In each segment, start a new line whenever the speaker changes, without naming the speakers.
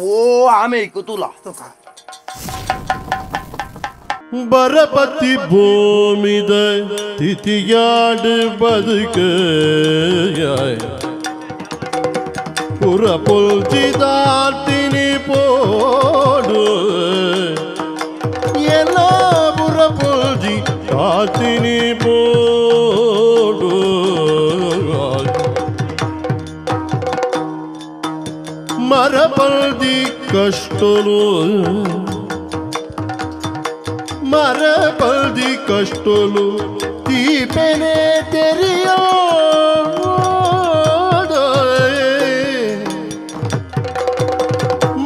ಓ ಆಮೆ ಇಕ್ಕುತುಲ
ಬರಪತಿ ಭೂಮಿದ ತಿಥಿಯಾಡು ಬದುಕ ಪುರ ಪುಲ್ಚಿದಾರ್ತಿನಿ ಪೋಡು ಎಲ್ಲ ಪುರ ಪುಲ್ಜಿ ತಾತಿನಿ ಪೋಡು ಮರಪಲ್ದಿ ಕಷ್ಟಲು ಮರಪಲ್ದಿ ಕಷ್ಟಲು ತೀಪೆನೆ ತೆರಿಯೋ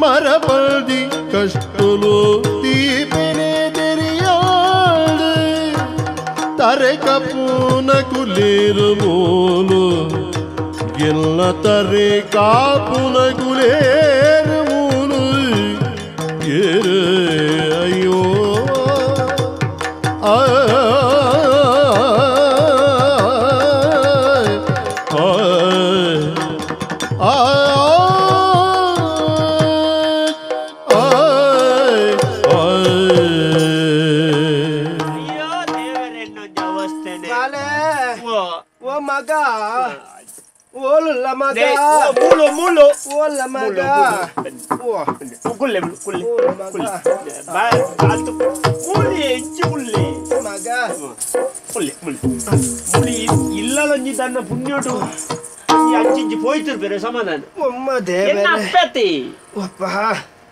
ಮರಪಲ್ದಿ ಕಷ್ಟಲು ತೀಪೆನೆ ತೆರಿಯೋ ತರೆ ಕಪೂನ ಕುಲೇರು ಮೂಲು ಎಲ್ಲ ತರೆ ಕಾಪುನ ಕುಲೇರು ಮೂಲು ಏರು ಅಯ್ಯೋ
ಇಲ್ಲೊಂಜಿ ತನ್ನ ಪುಣ್ಯೋಟು ಅಜ್ಜಿಂಜಿ ಪೋಯ್ತಿರ್ಬೇರೆ ಸಮಾಧಾನ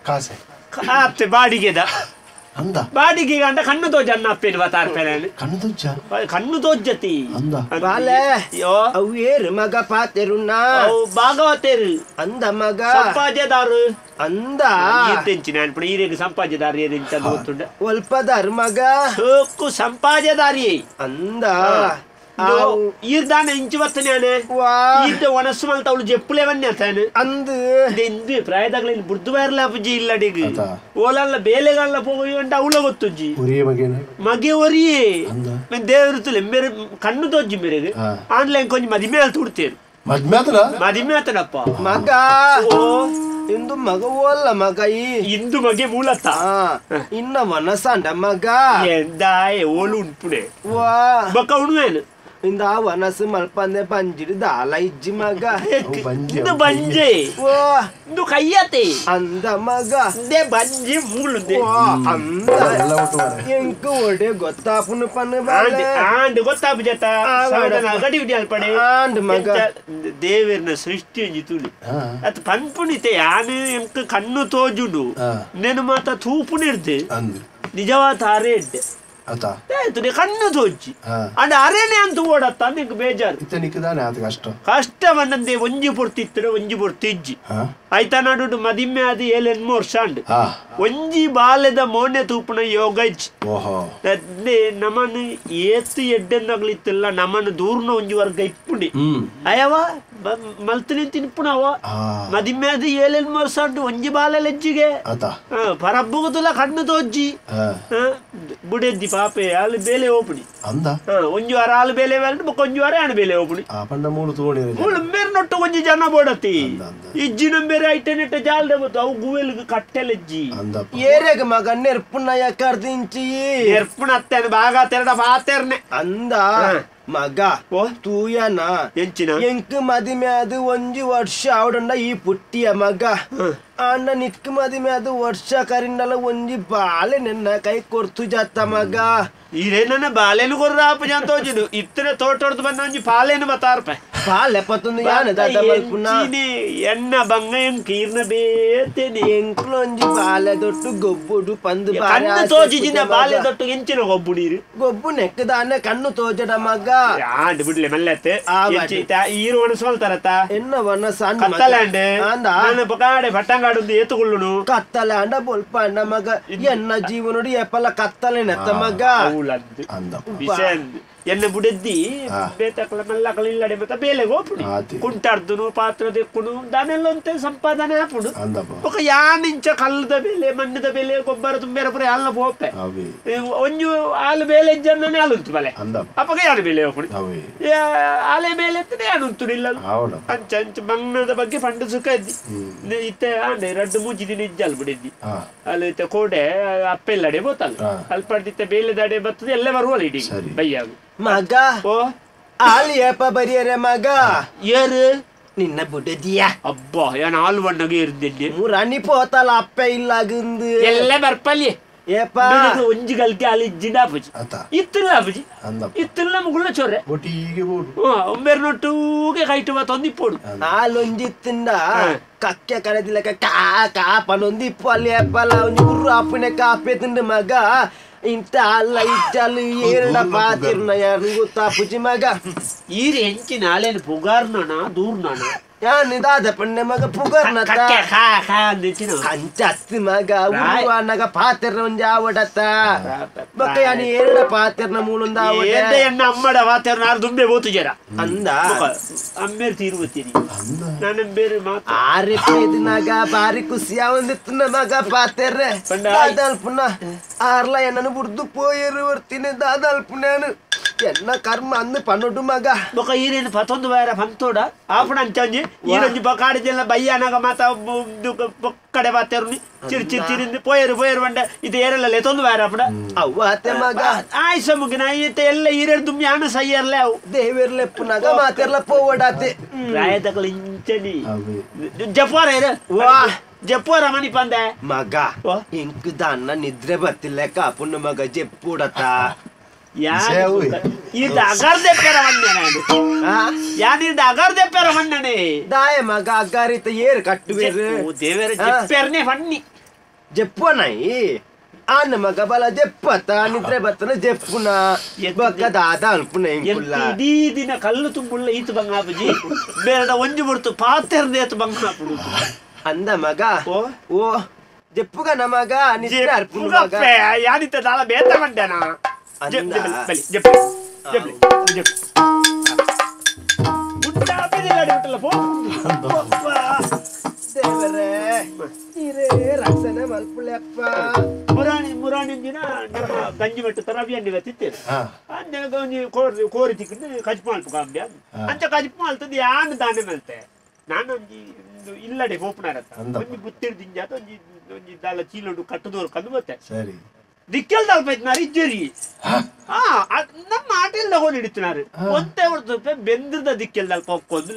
ಕಾಸೆ
ಅತ್ತೆ ಬಾಡಿಗೆದ
ಅಂದ
ಬಾಡಿಗೆ ಅಂಡ ಕಣ್ಣು ತೋಜ ಅನ್ನ ಅಪ್ಪೇನು ಬತ್ತಾರ್ಪೇನೆ
ಕಣ್ಣು ತೋಜ
ಕಣ್ಣು ತೋಜತಿ
ಅಂದ
ಬಾಲೆ ಅವು ಏರು ಮಗ ಪಾತೆರುನ
ಅವು ಭಾಗವತೇರು
ಅಂದ ಮಗ
ಸಂಪಾಜೆದಾರು
ಅಂದ
ಈತೆಂಚಿನ ಅನ್ಪಣ ಈರೇಗ ಸಂಪಾಜೆದಾರು ಏರೆಂಚ ಗೊತ್ತುಂಡ
ಒಲ್ಪದಾರು ಮಗ
ಸೋಕು ಸಂಪಾಜೆದಾರಿ
ಅಂದ
ಈರ್ದಾನ ಇಂಚು ಬತ್ತನೇನೆ ಈರ್ದ ಒಣಸು ಮಲ್ತ ಅವಳು ಜೆಪ್ಪುಲೇವನ್ನೇ ತಾನು
ಅಂದು
ಇಂದು ಪ್ರಾಯದಾಗಲಿ ಬುರ್ದು ಬೈರ್ಲ ಅಪ್ಪುಜಿ ಇಲ್ಲಡಿಗ್ ಓಲಲ್ಲ ಬೇಲೆಗಲ್ಲ ಪೋಗಿ ಅಂಟ ಅವಳ ಗೊತ್ತುಜ್ಜಿ ಮಗೆ ಒರಿಯೇ ದೇವರು ತುಲೆ ಮೇರೆ ಕಣ್ಣು ತೋಜ್ಜಿ ಮೇರೆಗೆ ಆನ್ಲೈನ್ ಕೊಂಚ ಮದಿಮೆ ಅಲ್ಲಿ ತುಡ್ತೇರು ಮದಿಮೆ ಆತನಪ್ಪ
ಮಗ ಇಂದು ಮಗ ಓಲ್ಲ ಮಗ ಈ
ಇಂದು ಮಗೆ ಮೂಲತ್ತ
ಇನ್ನ ವನಸಂಡ ಮಗ
ಎಂದಾಯೆ ಓಲು ಉಂಪುಡೆ
ವಾ
ಬಕ್ಕ ಉಣುವೇನು
ಇಂದ ವನಸು ಮಲ್ಪಂದೆ ಬಂಜಿಡು ದಾಲ ಇಜ್ಜಿ ಮಗ
ಇಂದು ಬಂಜೆ
ವಾ
ಇಂದು ಕೈಯತೆ
ಅಂದ ಮಗ
ಇಂದೇ ಬಂಜಿ ಮೂಳುಂದೆ
ಅಂದ ಎಂಕು ಒಡೆ ಗೊತ್ತಾಪುನು ಪನ್ನು ಬಾಲೆ
ಆಂಡ್ ಗೊತ್ತಾಪು ಜತ ಗಡಿ ಉಡಿ ಅಲ್ಪಡೆ
ಆಂಡ್ ಮಗ
ದೇವರ್ನ ಸೃಷ್ಟಿ ಒಂಜಿ ತುಳಿ ಅತ್ ಪನ್ಪುನಿತೆ ಯಾನು ಎಂಕ್ ಕಣ್ಣು ತೋಜುಡು ನೆನು ಮಾತ ತೂಪುನಿರ್ದು ನಿಜವಾದ ಅರೆ ಇಡ್ಡೆ ಕಣ್ಣು ತೋಜಿ ಅಂಡ ಅರೇನೆ ಅಂತ ಓಡತ್ತ ನಿಂಗೆ ಬೇಜಾರು
ಕಷ್ಟ
ಕಷ್ಟ ಬಂದಂದೆ ಒಂಜಿ ಪೊರ್ತಿತ್ತು ಒಂಜಿ ಪೊರ್ತು ಇಜ್ಜಿ ಆಯ್ತಾ ನಾಡು ಮದಿಮೆ ಅದು ಏಳೆನ್ಮು ವರ್ಷ ಅಂಡ್ ಒಂಜಿ ಬಾಲ್ಯದ ಮೋನೆ ತೂಪುನ ಯೋಗ ಇಜ್ಜಿ ನಮನ್ ಏತು ಎಡ್ಡೆಂದಾಗ್ಲಿತ್ತಿಲ್ಲ ನಮನ್ ದೂರ್ನ ಒಂಜಿ ವರ್ಗ ಇಪ್ಪುಂಡಿ ಅಯವ ಮಲ್ತನಿ ತಿನ್ಪುಣವ ಮದಿಮೆ ಅದು ಏಳೆನ್ಮು ವರ್ಷ ಅಂಡು ಒಂಜಿ ಬಾಲೆ ಲಜ್ಜಿಗೆ ಪರಬ್ಬುಗುದುಲ ಕಣ್ಣು ತೋಜ್ಜಿ ಬುಡೆದ್ದಿ ಪಾಪೆ ಅಲ್ಲಿ ಬೇಲೆ ಓಪುಣಿ ಒಂಜಿ ವಾರ ಹಾಲು ಬೇಲೆ ಬೊಕ್ಕ ಒಂಜಿ ವಾರ ಆಣ್ ಬೇಲೆ ಓಪುಣಿ ಮೂಳು ಮೇರ್ ನೊಟ್ಟು ಒಂಜಿ ಜನ ಬೋಡತಿ ಇಜ್ಜಿನ ಬೇರೆ ಐಟನೆಟ್ಟ ಜಾಲ್ದ ಬತ್ತು ಅವು ಗುವೆಲ್ಗ್ ಕಟ್ಟೆಲೆಜ್ಜಿ
ಏರೆಗ ಮಗ ನೆರ್ಪುನಯ ಕರ್ದಿಂಚಿ
ನೆರ್ಪುಣ ಅತ್ತೇನೆ ಬಾಗ ತೆರಡ ಬಾತೆರ್ನೆ
ಅಂದ ಮಗ ತೂಯನ
ಎಂಚಿನ
ಎಂಕ್ ಮದಿಮೆ ಅದು ಒಂಜಿ ವರ್ಷ ಅವಡಂಡ ಈ ಪುಟ್ಟಿಯ ಮಗ ಅಣ್ಣ ನಿಕ್ ಮದಿಮೆ ಅದು ವರ್ಷ ಕರಿಂಡಲ ಒಂಜಿ ಬಾಲೆ ನಿನ್ನ ಕೈ ಕೊರ್ತು ಜತ್ತ ಮಗ
ಇರೇ ಬಾಲೆನು ಕೊರ್ರ ಆಪು ಜನ ತೋಜಿಡು ಇತ್ತನೆ ತೋಟೊಡ್ದು ಬಂದ ಒಂಜಿ ಪಾಲೇನು ಬತ್ತಾರಪ
ಪಾಲೆ ಪತ್ತೊಂದು ಯಾನ ದಾದ ಮಲ್ಪುನ
ಎನ್ನ ಬಂಗ ಎಂಕ್ ಈರ್ನ ಬೇತೇನೆ
ಎಂಕ್ಲು ಒಂಜಿ ಬಾಲೆ ದೊಟ್ಟು ಗೊಬ್ಬುಡು ಪಂದು
ಕಣ್ಣು ತೋಜಿಜಿನ ಬಾಲೆ ದೊಟ್ಟು ಎಂಚಿನ ಗೊಬ್ಬು ನೀರು
ಗೊಬ್ಬು ನೆಕ್ಕದಾನೆ ಕಣ್ಣು ತೋಜಡ ಮಗ
ಆಂಡ್ ಬಿಡ್ಲೆ ಮಲ್ಲತ್ತೆ ಈರು ಒಣಸೋಲ್ತಾರತ್ತ
ಎನ್ನ ಒಣಸ
ಕತ್ತಲಾಂಡ್ ನಾನು ಬಕಾಡೆ ಪಟ್ಟಂಗಾಡು ಏತುಕೊಳ್ಳುನು
ಕತ್ತಲಾಂಡ ಬೊಲ್ಪ ಅಣ್ಣ ಮಗ ಎನ್ನ ಜೀವನೋಡು ಎಪ್ಪಲ ಕತ್ತಲೆ ನೆತ್ತ ಮಗ
ಎನ್ನ ಬುಡೆದ್ದಿ ಬೇತಕಲ ಮಲ್ಲಕಲ ಇಲ್ಲಡೆ ಮತ್ತ ಬೇಲೆಗೆ ಹೋಪುಡು ಕುಂಟಾರ್ದುನು ಪಾತ್ರ ದೆಕ್ಕುನು ದಾನೆಲ್ಲ ಒಂತೆ ಸಂಪಾದನೆ ಆಪುಡು ಬೊಕ ಯಾನಿಂಚ ಕಲ್ಲದ ಬೆಲೆ ಮಣ್ಣದ ಬೆಲೆ ಗೊಬ್ಬರ ತುಂಬೇರ ಪೂರ ಅಲ್ಲ ಪೋಪೆ ಒಂಜು ಆಲು ಬೇಲೆ ಇಜ್ಜನ್ನೇ ಆಲುಂತು ಬಲೆ ಅಪ್ಪಗ ಯಾರು ಬೇಲೆ ಹೋಪುಡು ಆಲೆ ಬೇಲೆ ಎತ್ತನೆ ಯಾನುಂತು ಇಲ್ಲ ಅಂಚ ಅಂಚ ಬಂಗ್ನದ ಬಗ್ಗೆ ಪಂಡು ಸುಖ ಇದ್ದಿ ಇತ್ತೆ ಆಂಡೆ ರಡ್ಡು ಮೂಜಿ ದಿನ ಇಜ್ಜಲ್ ಬಿಡಿದ್ದಿ ಅಲ್ಲಿ ಇತ್ತೆ ಕೋಡೆ ಅಪ್ಪ ಇಲ್ಲಡೆ ಬೋತಲ್ಲ ಅಲ್ಪಡ್ದಿತ್ತೆ ಬೇಲೆದಾಡೆ ಬರ್ತದೆ ಎಲ್ಲ ಬರುವಲ್ಲ ಇಡೀ ಬೈಯಾಗು
ಮಗ ಓ ಆಲಿ ಏಪ ಬರಿಯರೆ ಮಗ ಏರು ನಿನ್ನ ಬುಡದಿಯ
ಅಬ್ಬಾ ಏನ್ ಹಾಲು ಬಣ್ಣಗೆ ಇರ್ದಿದ್ದೆ
ಮುರಾಣಿ ಪೋತಲ್ಲ ಅಪ್ಪ ಇಲ್ಲಾಗಂದು
ಎಲ್ಲ ಬರ್ಪಲ್ಲಿ
ಏಪ
ಒಂಜಿ ಗಲ್ಕೆ ಅಲ್ಲಿ ಇಜ್ಜಿಂಡ ಅಪ್ಪುಜಿ ಇತ್ತಿಲ್ಲ ಅಪ್ಪುಜಿ ಇತ್ತಿಲ್ಲ ಮುಗುಳ್ಳ ಚೊರ್ರೆ ಒಂಬೇರು ನೊಟ್ಟೂಗೆ ಕೈಟು ಬತ್ತೊಂದು ಇಪ್ಪೋಡು
ಹಾಲೊಂಜಿತ್ತಿಂಡ ಕಕ್ಕೆ ಕರೆದಿಲ್ಲಕ ಕಾ ಕಾ ಪನೊಂದು ಇಪ್ಪು ಅಲ್ಲಿ ಏಪಲ್ಲ ಒಂಜಿ ಉರ್ರು ಅಪ್ಪನೆ ಕಾಪೆ ತಿಂಡು ಮಗ ಇಂತ ಅಲ್ಲ ಇಚ್ಚಲು ಏರಡ ಪಾತಿರ್ನ ಯಾರು ಗೊತ್ತಾಪುಜಿ ಮಗ
ಈರ್ ಹೆಂಚಿನ ಆಲೇನು ಪುಗಾರ್ನಣ ದೂರ್ನಣ
ಯಾನ್ ದಾದ ಪಣ್ಣೆ ಮಗ ಪುಗಾರ್ನ ಅಂಚ ಅತ್ತಿ ಮಗ ಉರುವಾನಗ ಪಾತಿರ್ನ ಒಂಜಿ ಆವಡತ್ತ ಬೊಕ್ಕ ಯಾನ್ ಏರಡ ಪಾತಿರ್ನ ಮೂಲೊಂದು ಆವಡ
ಎನ್ನ ಅಮ್ಮಡ ಪಾತಿರ್ನ ಆರು ದುಂಬೆ ಬೋತು ಜರ
ಅಂದ
ಅಮ್ಮೇರು ತೀರ್ವತ್ತೀನಿ ನಾನು ಬೇರೆ ಮಾತು
ಆರೆ ಪೇದಿನಾಗ ಬಾರಿ ಖುಷಿ ಆವಂದಿತ್ತು ಮಗ ಪಾತೆರ್ರೆ ದಾದಲ್ಪುನ ಆರ್ಲ ಎನ್ನನು ಬುಡ್ದು ಪೋಯರು ಬರ್ತೀನಿ ದಾದಲ್ಪುನಾನು ಎನ್ನ ಕರ್ಮ ಅಂದು ಪನ್ನೊಡ್ಡು ಮಗ
ಬೊಕ ಈರೇನು ಪತ್ತೊಂದು ಬಾರ ಪಂತೋಡ ಆಪುಣ ಅಂಚಂಜಿ ಈರೊಂಜಿ ಬೊಕಾಡಿದೆಲ್ಲ ಬಯ್ಯಾನಾಗ ಮಾತ ಬೊಕ್ಕಡೆ ಬಾತೆರು ಚಿರು ಚಿರು ಚಿರಿಂದ ಪೋಯರು ಪೋಯರು ಬಂಡ ಇದು ಏರಲ್ಲ ಲೆತ್ತೊಂದು ಬಾರ ಆಪುಣ
ಅವ್ವ ಅತ್ತೆ ಮಗ
ಆಯ್ಸ ಮುಗಿನ ಈತ ಎಲ್ಲ ಈರೇರು ದುಮ್ಮಿ ಆಣ ಸಯ್ಯರ್ಲೆ ಅವು
ದೇವಿರ್ಲೆಪ್ಪುನಾಗ ಮಾತೆರ್ಲ ಪೋವಡಾತೆ
ರಾಯದಕಲ ಇಂಚನಿ ಜಪಾರ ಏರ
ವಾ
ಜಪ್ಪುವರ ಮನಿ ಪಂದೆ
ಮಗ ಇಂಕ್ ದಾನ್ನ ನಿದ್ರೆ ಬತ್ತಿಲ್ಲ ಕಾಪುನ ಮಗ ಜಪ್ಪುಡತ ದಾಯ ಮಗ ಅಗ್ಗಾರಿತ ಏರು ಕಟ್ಟುವೇರು
ದೇವರ ಜಪ್ಪೆರ್ನೆ ಫನ್ನಿ
ಜಪ್ಪುವನಾಯಿ ಆನ ಮಗ ಬಲ ಜಪ್ಪತ ನಿದ್ರೆ ಬತ್ತನ ಜಪ್ಪುನ ಬೊಕ್ಕ ದಾದ ಅನ್ಪುನ ಇಂಕುಲ್ಲ
ಇಡೀ ದಿನ ಕಲ್ಲು ತುಂಬುಳ್ಳ ಈತು ಬಂಗಾಪುಜಿ ಬೇಡ ಒಂಜು ಬಿಡ್ತು ಪಾತೆರ್ದೇತು ಬಂಗಾಪುಡು
ಅಂದ ಮಗ ಓ ಓ ಜಪ್ಪುಗ ನಮಗ ನಿದ್ರೆ ಅರ್ಪುನ ಮಗ
ಯಾನಿತ ದಾಳ ಬೇತ ಮಂಡನಾ ಮುರಾಣಿ ದಿನ ನಮ್ಮ ಗಂಜಿ ಮೆಟ್ಟು ತರಬಿಯನ್ನು ತಿತ್ತೇನೆ ಒಂಜಿ ಕೋರಿ ಕೋರಿ ತಿಕ್ಕಿದ್ದು ಕಜ್ಪು ಮಲ್ಪ ಕಾಂಬಿ ಅಂಚ ಕಜ್ಪು ಮಲ್ತದ್ದು ಯಾನ್ ದಾನೆ ಮಲ್ತೆ ನಾನೊಂಜಿ ಇಲ್ಲಡೆ ಪೋಪುನಾರತ್ತ ಒಂಜಿ ಬುತ್ತಿಡ್ ದಿಂಜಾತ ಒಂಜಿ ಒಂಜಿ ದಾಲ ಚೀಲೊಂಡು ಕಟ್ಟದೋರು ಕಂದು ಬತ್ತೆ
ಸರಿ
ದಿಕ್ಕೆಲ್ ತಲುಪೈತಿನಾರು ಇಜ್ಜರಿ ನಮ್ಮ ಆಟೆಲ್ ತಗೊಂಡು ಹಿಡಿತಿನಾರು ಒಂದೇ ಹೊರತು ಬೆಂದ್ರದ ದಿಕ್ಕೆಲ್ ತಲ್ಪ ಒಕ್ಕೊಂದು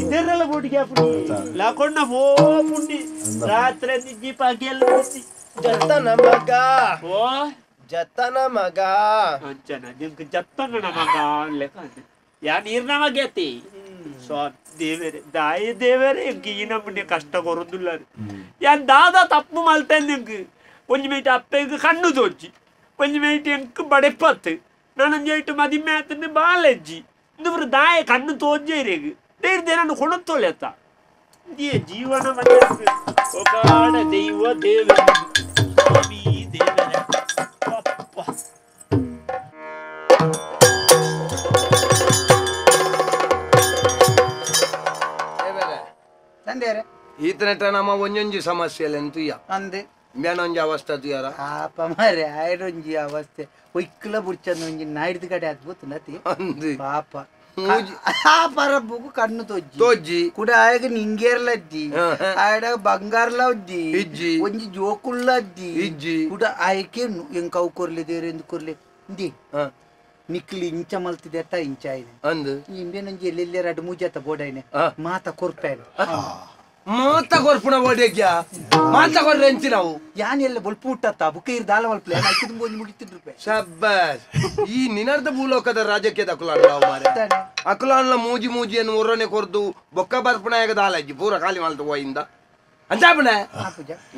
ಇದರೆಲ್ಲ ಬೋಟಿಗೆ ಹಾಪುಂಡಿ ಲಾಕೊಂಡ ಪೋಪುಂಡಿ ರಾತ್ರಿ ಜೀಪ ಹಾಕಿ ಎಲ್ಲ
ಜತನ ಮಗ
ಓ
ಜತನ ಮಗ
ಅಂಚನ ನಿಮ್ಗೆ ಜತ್ತನ ಮಗ ಲೆಕ್ಕ ಯಾ ನೀರ್ನ ಮಗತಿ ಸೊ ದೇವರೇ ದಾಯ ದೇವರೇ ಎಂಕ್ ಈ ನಮ್ಮನೆ ಕಷ್ಟ ಕೊರೊಂದುಲ್ಲಾರು ಯಾನ್ ದಾದ ತಪ್ಪು ಮಲ್ತೇನ್ ಎಂಕ್ ಒಂಜಿ ಮೈಟ್ ಅಪ್ಪೆಗ್ ಕಣ್ಣು ತೋಜಿ ಒಂಜಿ ಮೈಟ್ ಎಂಕ್ ಬಡೆಪತ್ತು ನಾನೊಂಜಿ ಐಟ್ ಮದಿಮೆ ಆತಂದು ಬಾಲೆಜ್ಜಿ ಇಂದು ದಾಯ ಕಣ್ಣು ತೋಜೆ ಇರೇಗ್ ದೇರ್ದೆ ನಾನು ಕೊಣತ್ತೋಲೆತ್ತ ಈ ಜೀವನ ಒಗಾಡ ದೈವ ದೇವರೇ ಸ್ವಾಮಿ ದೇವರೇ ಅಪ್ಪ.
ಈತನೆಟ ನಮ್ಮ ಒಂಜೊಂಜಿ ಸಮಸ್ಯೆ
ಅಂದೆ
ಮೇನೊಂಜಿ ಅವಸ್ಥೆ ತುಯಾರ
ಪಾಪ ಮಾರೆ ಆಯ್ರೊಂಜಿ ಅವಸ್ಥೆ ಒಯ್ಕಲ ಬುಡ್ಚಂದ ಒಂಜಿ ನಾಯ್ದು ಕಡೆ ಅದ್ಭುತ ನತಿ
ಅಂದು
ಪಾಪ ಆ ಪರಬ್ಬುಗು ಕಣ್ಣು ತೊಜ್ಜಿ
ತೊಜ್ಜಿ
ಕುಡ ಆಯಗ ನಿಂಗೇರ್ಲದ್ದಿ ಆಯಡ ಬಂಗಾರ್ಲ ಅದ್ದಿ
ಇಜ್ಜಿ
ಒಂಜಿ ಜೋಕುಳ್ಳದ್ದಿ
ಇಜ್ಜಿ
ಕುಡ ಆಯಕೆ ಎಂಕವು ಕೊರ್ಲಿ ದೇವ್ರ ಎಂದು ಕೊರ್ಲಿ ಇಂದಿ ನಿಕ್ಲಿ ಇಂಚ ಮಲ್ತಿದೆ ಅತ್ತ ಇಂಚ ಆಯ್ನೆ
ಅಂದು
ಇಂಬೇನೊಂಜಿ ಎಲ್ಲೆಲ್ಲಿ ರಡ್ಡು ಮೂಜತ್ತ ಬೋಡೈನೆ ಮಾತ ಕೊರ್ಪೇನೆ
ಮಾತ ಕೊರ್ಪುಣ ಬೋಡೆಗ್ಯಾ ಮಾತ ಕೊರ್ರೆ ಅಂಚಿ ನಾವು
ಯಾನ್ ಎಲ್ಲ ಬೊಲ್ಪು ಹುಟ್ಟತ್ತ ಬುಕ್ಕ ಇರ್ ದಾಲ ಮಲ್ಪಲೆ ಐದು ಒಂಜಿ ಮುಗಿತಿದ್ರು ರೂಪಾಯಿ
ಶಬ್ಬಾಸ್ ಈ ನಿನರ್ದ ಭೂಲೋಕದ ರಾಜಕೀಯದ ಅಕುಲಾನ್ ನಾವು ಮಾರೆ ಅಕುಲಾನ್ಲ ಮೂಜಿ ಮೂಜಿಯನ್ನು ಒರ್ರನೆ ಕೊರ್ದು ಬೊಕ್ಕ ಬರ್ಪುಣಾಯಗ ದಾಲಜ್ಜಿ ಪೂರ ಖಾಲಿ ಮಲ್ತು ಹೋಯಿಂದ ಅಂಚಾಪಣ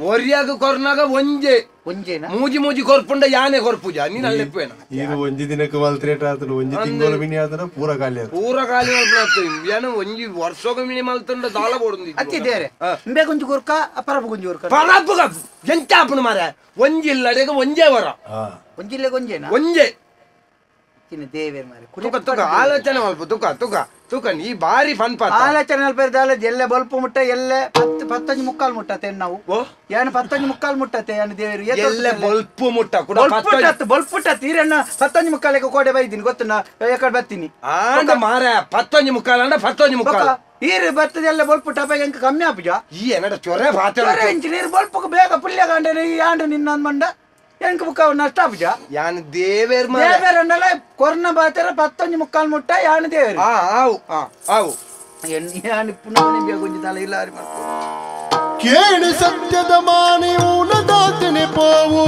ಒರಿಯಾಗ ಕೊರ್ನಾಗ ಒಂಜೆ
ಒಂಜೇನ
ಮೂಜಿ ಮೂಜಿ ಕೊರ್ಪುಂಡ ಯಾನೆ ಕೊರ್ಪುಜ ನೀನ್ ಅಲ್ಲೆಪ್ಪೇನ
ಇದು ಒಂಜಿ ದಿನಕ್ಕೆ ಮಲ್ತ್ರೇಟ್ ಆತನ ಒಂಜಿ ತಿಂಗಳು ಮಿನಿ ಆತನ ಪೂರ ಖಾಲಿ ಆತು
ಪೂರ ಖಾಲಿ ಮಲ್ಪು ಏನು ಒಂಜಿ ವರ್ಷಗ ಮಿನಿ ಮಲ್ತಂಡ ದಾಳ ಬೋಡುಂದಿ
ಅತ್ತಿ ದೇರೆ ಇಂಬೆ ಗುಂಜಿ ಕೊರ್ಕ ಪರಪು ಗುಂಜಿ ಕೊರ್ಕ
ಪರಪುಗ ಎಂಚಾಪಣ ಮಾರ ಒಂಜಿ ಇಲ್ಲಡೆಗ ಒಂಜೇ ವರ
ಒಂಜಿಲ್ಲೆಗ ಒಂಜೇನಾ
ಒಂಜೆ
ದೇವೇರ್ ಮಾರೆ
ತುಕ ತುಕ ಆಲೋಚನೆ ಮಲ್ಪ ತುಕ ತುಕ ತುಕ ನೀ ಬಾರಿ ಫನ್ ಪಾತ
ಆಲೋಚನೆ ಅಲ್ಪ ದಾಲ ಎಲ್ಲೆ ಬಲ್ಪು ಮುಟ್ಟ ಎಲ್ಲೆ ಪತ್ತು ಪತ್ತೊಂಜಿ ಮುಕ್ಕಾಲ್ ಮುಟ್ಟತೆ ನಾವು ಏನು ಪತ್ತೊಂಜಿ ಮುಕ್ಕಾಲ್ ಮುಟ್ಟತೆ ಏನು ದೇವರು
ಎಲ್ಲೆ ಬಲ್ಪು ಮುಟ್ಟ ಕೂಡ
ಬಲ್ಪು ತೀರಣ್ಣ ಪತ್ತೊಂಜಿ ಮುಕ್ಕಾಲಕ್ಕೆ ಕೋಡೆ ಬೈದೀನಿ ಗೊತ್ತು ನಾ ಎಕಡೆ ಬರ್ತೀನಿ
ಆಂಡ ಮಾರ ಪತ್ತೊಂಜಿ ಮುಕ್ಕಾಲ ಅಂಡ ಪತ್ತೊಂಜಿ ಮುಕ್ಕಾಲ
ಈರು ಬರ್ತದೆ ಎಲ್ಲ ಬಲ್ಪು ಟಪಾಗ ಎಂಕ ಕಮ್ಮಿ ಆಪುಜ
ಈ ಏನಡ ಚೊರೆ ಭಾತ
ನೀರು ಬಲ್ಪಕ್ಕೆ ಬೇಗ ಪುಲ್ಯ ಕಾಂಡ ಈ ಆಂಡ ನಿನ್ನ ಮಂಡ ಎಂಕ್ ಬುಕ್ಕ ನಷ್ಟ ಆಪುಜ
ಯಾನ್ ದೇವೇರ್ ಮಾರೆ
ದೇವೇರ್ ಅಂಡಲ ಕೊರ್ನ ಬಾತರ ಪತ್ತೊಂಜಿ ಮುಕ್ಕಾಲ್ ಮುಟ್ಟ ಯಾನ್ ದೇವೇರ್
ಆ ಆವು ಆ ಆವು
ಯಾನ್ ಪುನಃ ಬೇಗೊಂಜಿ ತಲೆ ಇಲ್ಲ ಅರಿ ಮಾಡ್ಕೊ
ಕೇಳಿ ಸತ್ಯದ ಮಾನಿ ಉನದಾತನೆ ಪೋವು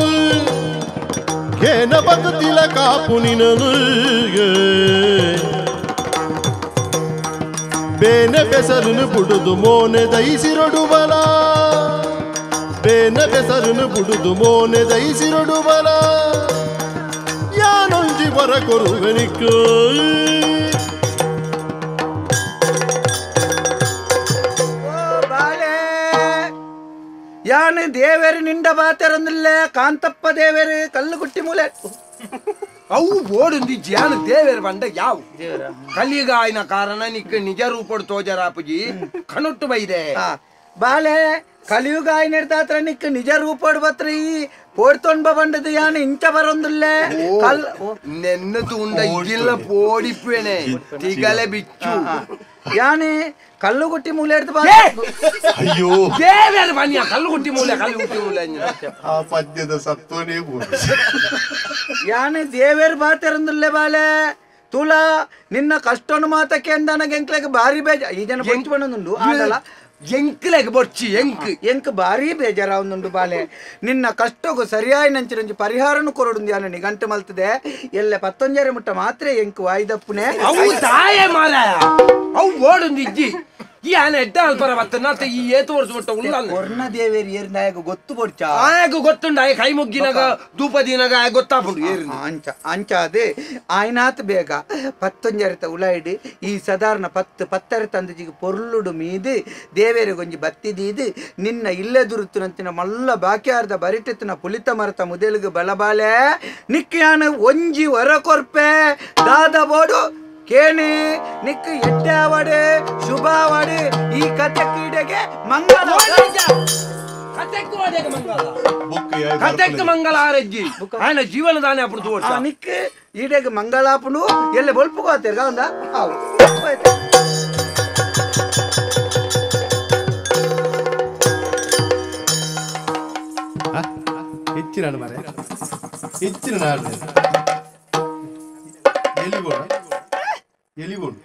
ಕೇನ ಬದುತಿಲ ಕಾಪು ನಿನನು ಬೇನೆ ಬೆಸರನು ಬುಡುದು ಮೋನೆ ದಯಿಸಿರೊಡುಬಲ ಬೇನೆ ಬೆಸರನು ಬುಡುದು ಮೋನೆ ದಯಿಸಿರೊಡುಬಲ ಯಾನೊಂಜಿ ಬರ ಕೊರುವೆನಿಕ್ಕ
ಯಾನು ದೇವೇರು ನಿಂಡ ಬಾತೆರಂದಿಲ್ಲ ಕಾಂತಪ್ಪ ದೇವೇರು ಕಲ್ಲುಗುಟ್ಟಿ ಮೂಲೆ
ಅವು ಬೋಡುಂದಿ ಜ್ಯಾನ ದೇವೇರು ಬಂಡ ಯಾವ ಕಲಿಗಾಯನ ಕಾರಣ ನಿಕ್ಕ ನಿಜ ರೂಪಡು ತೋಜರಾಪುಜಿ ಕಣೊಟ್ಟು ಬೈದೆ
ಬಾಲೆ ಕಲಿಯುಗಾಯ ನೆಡ್ದಾತ್ರ ನಿಕ್ಕ ನಿಜ ರೂಪಡು ಬತ್ರ ಈ ಪೋಡ್ತೊಂಬ ಬಂಡದು ಯಾನು ಇಂಚ ಬರೊಂದಿಲ್ಲ ಕಲ್
ನೆನ್ನ ತೂಂಡ ಇಜಿಲ್ಲ ಪೋಡಿಪ್ಪೇನೆ ತಿಗಲೆ ಬಿಚ್ಚು
ಯಾನೆ ಕಲ್ಲುಗುಟ್ಟಿ ಮೂಲೆ എടുത്ത്
ಅಯ್ಯೋ
ದೇವೇರು ಬನ್ನಿ ಕಲ್ಲುಗುಟ್ಟಿ ಮೂಲೆ ಕಲ್ಲುಗುಟ್ಟಿ ಮೂಲೆ
ಆ ಪದ್ಯದ ಸತ್ವನೇ
ಯಾನೆ ದೇವೇರು ಬಾತೆರಂದಿಲ್ಲ ಬಾಲೆ ತುಲಾ ನಿನ್ನ ಕಷ್ಟನು ಮಾತಕ್ಕೆ ಅಂದನಗೆ ಎಂಕ್ಲೆಗೆ ಭಾರಿ ಬೇಜ ಈ ಜನ ಬೊಂಚು ಬಂದುಂಡು ಆಡಲ್ಲ
ಎಂಕ್ಲೆಗೆ ಬೊರ್ಚಿ ಎಂಕ್
ಎಂಕ್ ಭಾರಿ ಬೇಜಾರಾവുಂದುಂಡು ಬಾಲೆ ನಿನ್ನ ಕಷ್ಟಗೂ ಸರಿಯಾಗಿ ನಂಚಿನಂಚಿ ಪರಿಹಾರನು ಕೊರಡು ಯಾನ ನಿಗಂಟು ಮಲ್ತದೆ ಎಲ್ಲ ಪತ್ತೊಂಜರೆ ಮುಟ್ಟ ಮಾತ್ರ ಎಂಕ್ ವಾಯ್ದಪ್ಪುನೆ
ಅವು ತಾಯೇ ಮಾರಾಯ ಅವು ಓಡುಂದು ಇಜ್ಜಿ ಈ ಆನೆ ಎಡ್ಡ ಅಲ್ಪರ ಬತ್ತ ಈ ಏತು ವರ್ಷ ಮುಟ್ಟ ಉಲ್ಲ
ಕೊರ್ನ ದೇವೇರಿ ಏರ್ನಾಯಗ ಗೊತ್ತು ಬೊಡ್ಚ
ಆಯಗ ಗೊತ್ತುಂಡು ಆಯ ಕೈ ಮುಗ್ಗಿನಾಗ ಧೂಪದಿನಾಗ ಆಯ ಗೊತ್ತಾಪುಂಡು ಏರು
ಅಂಚ ಅಂಚ ಅದೇ ಆಯ್ನಾತ್ ಬೇಗ ಪತ್ತೊಂಜರಿತ ಉಲಾಯಿಡು ಈ ಸಾಧಾರಣ ಪತ್ತು ಪತ್ತರ ತಂದಜಿಗೆ ಪೊರ್ಲುಡು ಮೀದು ದೇವೇರಿ ಗೊಂಜಿ ಬತ್ತಿದೀದು ನಿನ್ನ ಇಲ್ಲೇ ದುರುತ್ತುನಂತಿನ ಮಲ್ಲ ಬಾಕ್ಯಾರ್ದ ಬರಿಟೆತ್ತಿನ ಪುಲಿತ ಮರತ ಮುದೆಲುಗು ಬಲಬಾಲೆ ನಿಕ್ಯಾನ ಒಂಜಿ ಹೊರ ಕೊರ್ಪೆ ದಾದ ಬೋಡು ಕೇಣಿ ನಿಕ್ ಎಡ್ಡಾವಡು ಶುಭಾವಡು ಈ ಕತೆ ಕ್ರೀಡೆಗೆ ಮಂಗಲ
ಕತೆಕ್ ಮಂಗಲ ಆರಜ್ಜಿ ఆయన ಜೀವನದಾನೆ ಅప్పుడు ತೋರ್ಸ
ನಿಕ್ ಈಡೆಗೆ ಮಂಗಳಾಪುನು ಎಲ್ಲ ಬೊಲ್ಪುಗೋತೇರ್ ಗೌಂದ ಆವು
ಹೆಚ್ಚಿನ ಮಾರೆ ಹೆಚ್ಚಿನ ನಾಡು ಎಲ್ಲಿ ಎಲಿಬೋಡು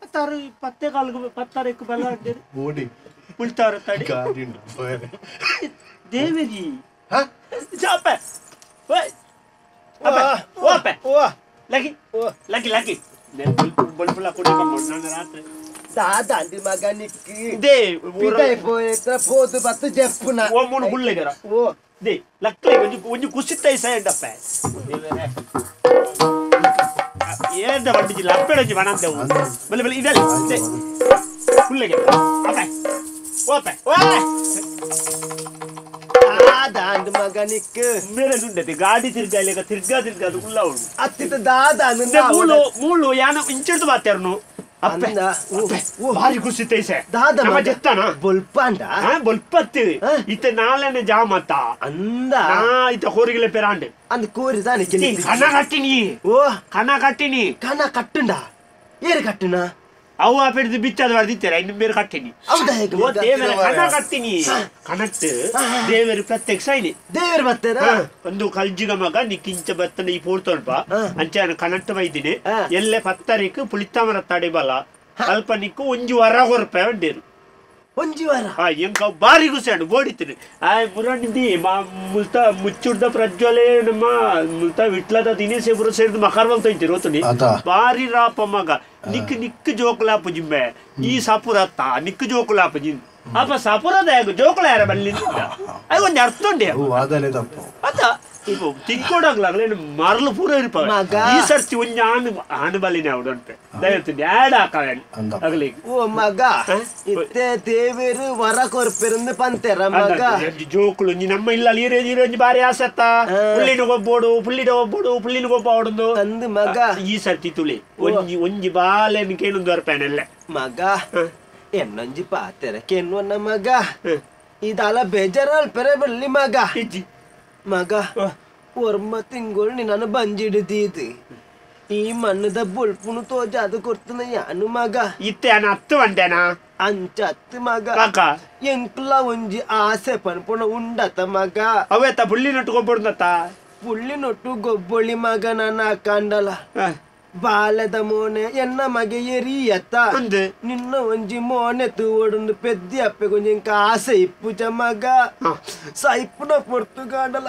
ಪತ್ತಾರು ಪತ್ತೆ ಕಾಲ್ಗು ಪತ್ತಾರಕ್ಕೆ ಬಲ
ಬೋಡಿ
ಪುಲ್ತಾರ ತಡಿ
ಗಾಡಿ ಉಂಡು
ದೇವೇರಿ ಚಾಪೆ ಓಯ್ ಅಪ್ಪೆ ಓ ಅಪ್ಪೆ
ಓ
lucky lucky lucky ಬಲ್ಪುಲ ಕೊಡಿ ನಾನು ರಾತ್ರಿ
ದಾದಾಂಡಿ ಮಗ ನಿಕ್ಕಿ
they
ಪಿದೈ ಪೋದು ಬತ್ತು ಜೆಪ್ಪುನ
ಓ ಮೂನು ಗುಳ್ಳೆಗರ
ಓ
they ಲಕ್ಲೆ ಒಂಜಿ ಒಂಜಿ ಕುಸಿತ್ತೈ ಸೈಂಡಪ್ಪೆ ದೇವೇರೆ ಏದ ಬಂಡಿಜಿಲ್ಲ ಅಪ್ಪೆಡಂಜಿ ಬಣಂದೆವು ಬಲೆ ಬಲೆ ಇದಲ್ಲ ಹುಲ್ಲೆಗೆ ಅಪ್ಪೆ ಓಪೆ ಓ
ದಾದಾಂಡ್ ಮಗನಿಕ್
ಮೇರೆ ದುಂಡತೆ ಗಾಡಿ ತಿರ್ಗಾಲೆಗ ತಿರ್ಗಾ ತಿರ್ಗಾ ಅದು ಉಲ್ಲ ಉಂಡು
ಅತ್ತಿತ ದಾದಾಂಡ್
ಮೂಳು ಮೂಳು ಯಾನ ಇಂಚಿಡ್ದು ಬಾತೆರ್ನು ಅಪ್ಪೆ ಭಾರಿ ಖುಷಿ ತೈಸೆ
ದಾದ
ನಮ್ಮ ಜೆತ್ತನ
ಬೊಲ್ಪಾಂಡ
ಬೊಲ್ಪತ್ತಿ ಇತ್ತೆ ನಾಳೆನೆ ಜಾಮತ್ತ
ಅಂದ
ಇತ್ತ ಕೋರಿಗೆಲೆ ಪೆರಾಂಡೆ
ಅಂದ ಕೋರಿ ತಾನೆ
ಕಣ ಕಟ್ಟಿನಿ
ಓ
ಕಣ ಕಟ್ಟಿನಿ
ಕಣ ಕಟ್ಟುಂಡ ಏರು ಕಟ್ಟುನ
ಅವು ಆ ಪೆಡ್ದು ಬಿಚ್ಚದ ಬರ್ದಿತ್ತಾರೆ ಇನ್ನು ಬೇರೆ ಕಟ್ಟಿನಿ
ಹೌದಾ
ಓ ದೇವರ ಕಣ ಕಟ್ಟಿನಿ ಕಣಟ್ಟು ದೇವರು ಪ್ರತ್ಯಕ್ಷ ಇನಿ
ದೇವರು ಬರ್ತಾರ
ಒಂದು ಕಲ್ಜಿಗ ಮಗ ನಿಕ್ಕಿಂಚ ಬತ್ತನ ಈ ಪೋರ್ತೊಲ್ಪ ಅಂಚೆ ಕಣಟ್ಟು ಬೈದಿನಿ ಎಲ್ಲೆ ಪತ್ತರಿಕ್ ಪುಳಿತಾಮರ ತಡಿಬಲ ಅಲ್ಪ ನಿಕ್ಕು ಒಂಜಿ ವರ ಕೊರ್ಪೆ ಉಂಡೇರು
ಒಂಜಿ ವಾರ
ಆ ಎಂಕ ಬಾರಿ ಖುಷಿ ಬೋಡಿತೀನಿ ಆ ಮುರಂಡಿ ಮಾ ಮುಲ್ತ ಮುಚ್ಚುಡ್ದ ಪ್ರಜ್ವಲೆ ನಮ್ಮ ಮುಲ್ತ ವಿಟ್ಲದ ದಿನೇಶ್ ಇಬ್ರು ಸೇರಿದ ಮಕರ್ವಲ್ ತೊಯ್ತಿರು ಗೊತ್ತುನಿ ಬಾರಿ ರಾಪ ಮಗ ನಿಕ್ ನಿಕ್ ಜೋಕುಲಾಪು ಜಿಂಬೆ ಈ ಸಾಪುರತ್ತ ನಿಕ್ ಜೋಕುಲಾಪು ಜಿನ್ ಅಪ್ಪ ಸಪುರದ ಜೋಕುಳ ಯಾರ ಬಲ್ಲಿ ಅದು ಒಂದು ಅರ್ಥ ಉಂಟು
ವಾದನೆ ತಪ್ಪು
ಅತ್ತ ಇಪ್ಪ ತಿಕ್ಕೋಡಾಗ್ಲಾಗಲೇ ಮರಳು ಪೂರ ಇರ್ಪ ಈ ಸರ್ತಿ ಒಂಜಿ ಆನು ಆನು ಬಲ್ಲಿನ ಅವಡು ಉಂಟು ದಯವಿಟ್ಟು ಆಡ್ ಹಾಕವೇನು ಅಗಲಿ
ಓ ಮಗ ಇತ್ತೆ ದೇವರು ವರ ಕೊರ್ಪಿರಂದು ಪಂತೆರ ಮಗ
ಜೋಕುಳು ಒಂಜಿ ನಮ್ಮ ಇಲ್ಲ ಈರೆ ಈರೆ ಒಂಜಿ ಬಾರಿ ಆಸೆತ್ತ ಪುಳ್ಳಿನ ಗೊಬ್ಬೋಡು ಪುಳ್ಳಿನ ಗೊಬ್ಬೋಡು ಪುಳ್ಳಿನ ಗೊಬ್ಬ ಅವಡೊಂದು
ಅಂದು ಮಗ
ಈ ಸರ್ತಿ ತುಳಿ ಒಂಜಿ ಒಂಜಿ ಬಾಲೆನ್ ಕೇಳೊಂದು ಬರ್ಪೇನೆಲ್ಲ
ಮಗ ಎನ್ನೊಂಜಿ ಪಾತೆರ ಕೆನ್ವನ್ನ ಮಗ ಇದಲ್ಲ ಬೇಜಾರಲ್ ಪೆರೆ ಬಲ್ಲಿ ಮಗ ಮಗ ಒರ್ಮ ತಿಂಗಳು ನಿನ್ನ ಬಂಜಿಡ್ದೀತು ಈ ಮಣ್ಣದ ಬೊಲ್ಪುನು ತೋಜಾದು ಕೊಡ್ತನ ಯಾನು ಮಗ
ಇತ್ತೆ ಅತ್ತು వంటేనా
ಅಂಚ ಅತ್ತು ಮಗ ಎಂಕ್ಲ ಒಂಜಿ ಆಸೆ ಪನ್ಪುಣ ಉಂಡತ ಮಗ
ಅವೇತ ಪುಳ್ಳಿ ನೊಟ್ಟು ಗೊಬ್ಬೊಡ್ದತ್ತ
ಪುಳ್ಳಿ ನೊಟ್ಟು ಗೊಬ್ಬೊಳಿ ಮಗ ನನ್ನ ಕಂಡಲ ಬಾಲದ ಮೋನೆ ಎನ್ನ ಮಗೆ ಎರಿಯತ್ತ ನಿನ್ನ ಒಂಜಿ ಮೋನೆ ತೂವೊಡೊಂದು ಪೆದ್ದಿ ಅಪ್ಪೆ ಕೊಂಚ ಆಸೆ ಇಪ್ಪುಜ ಮಗ ಸೈಪುನ ಪೊರ್ತು ಕಾಂಡಲ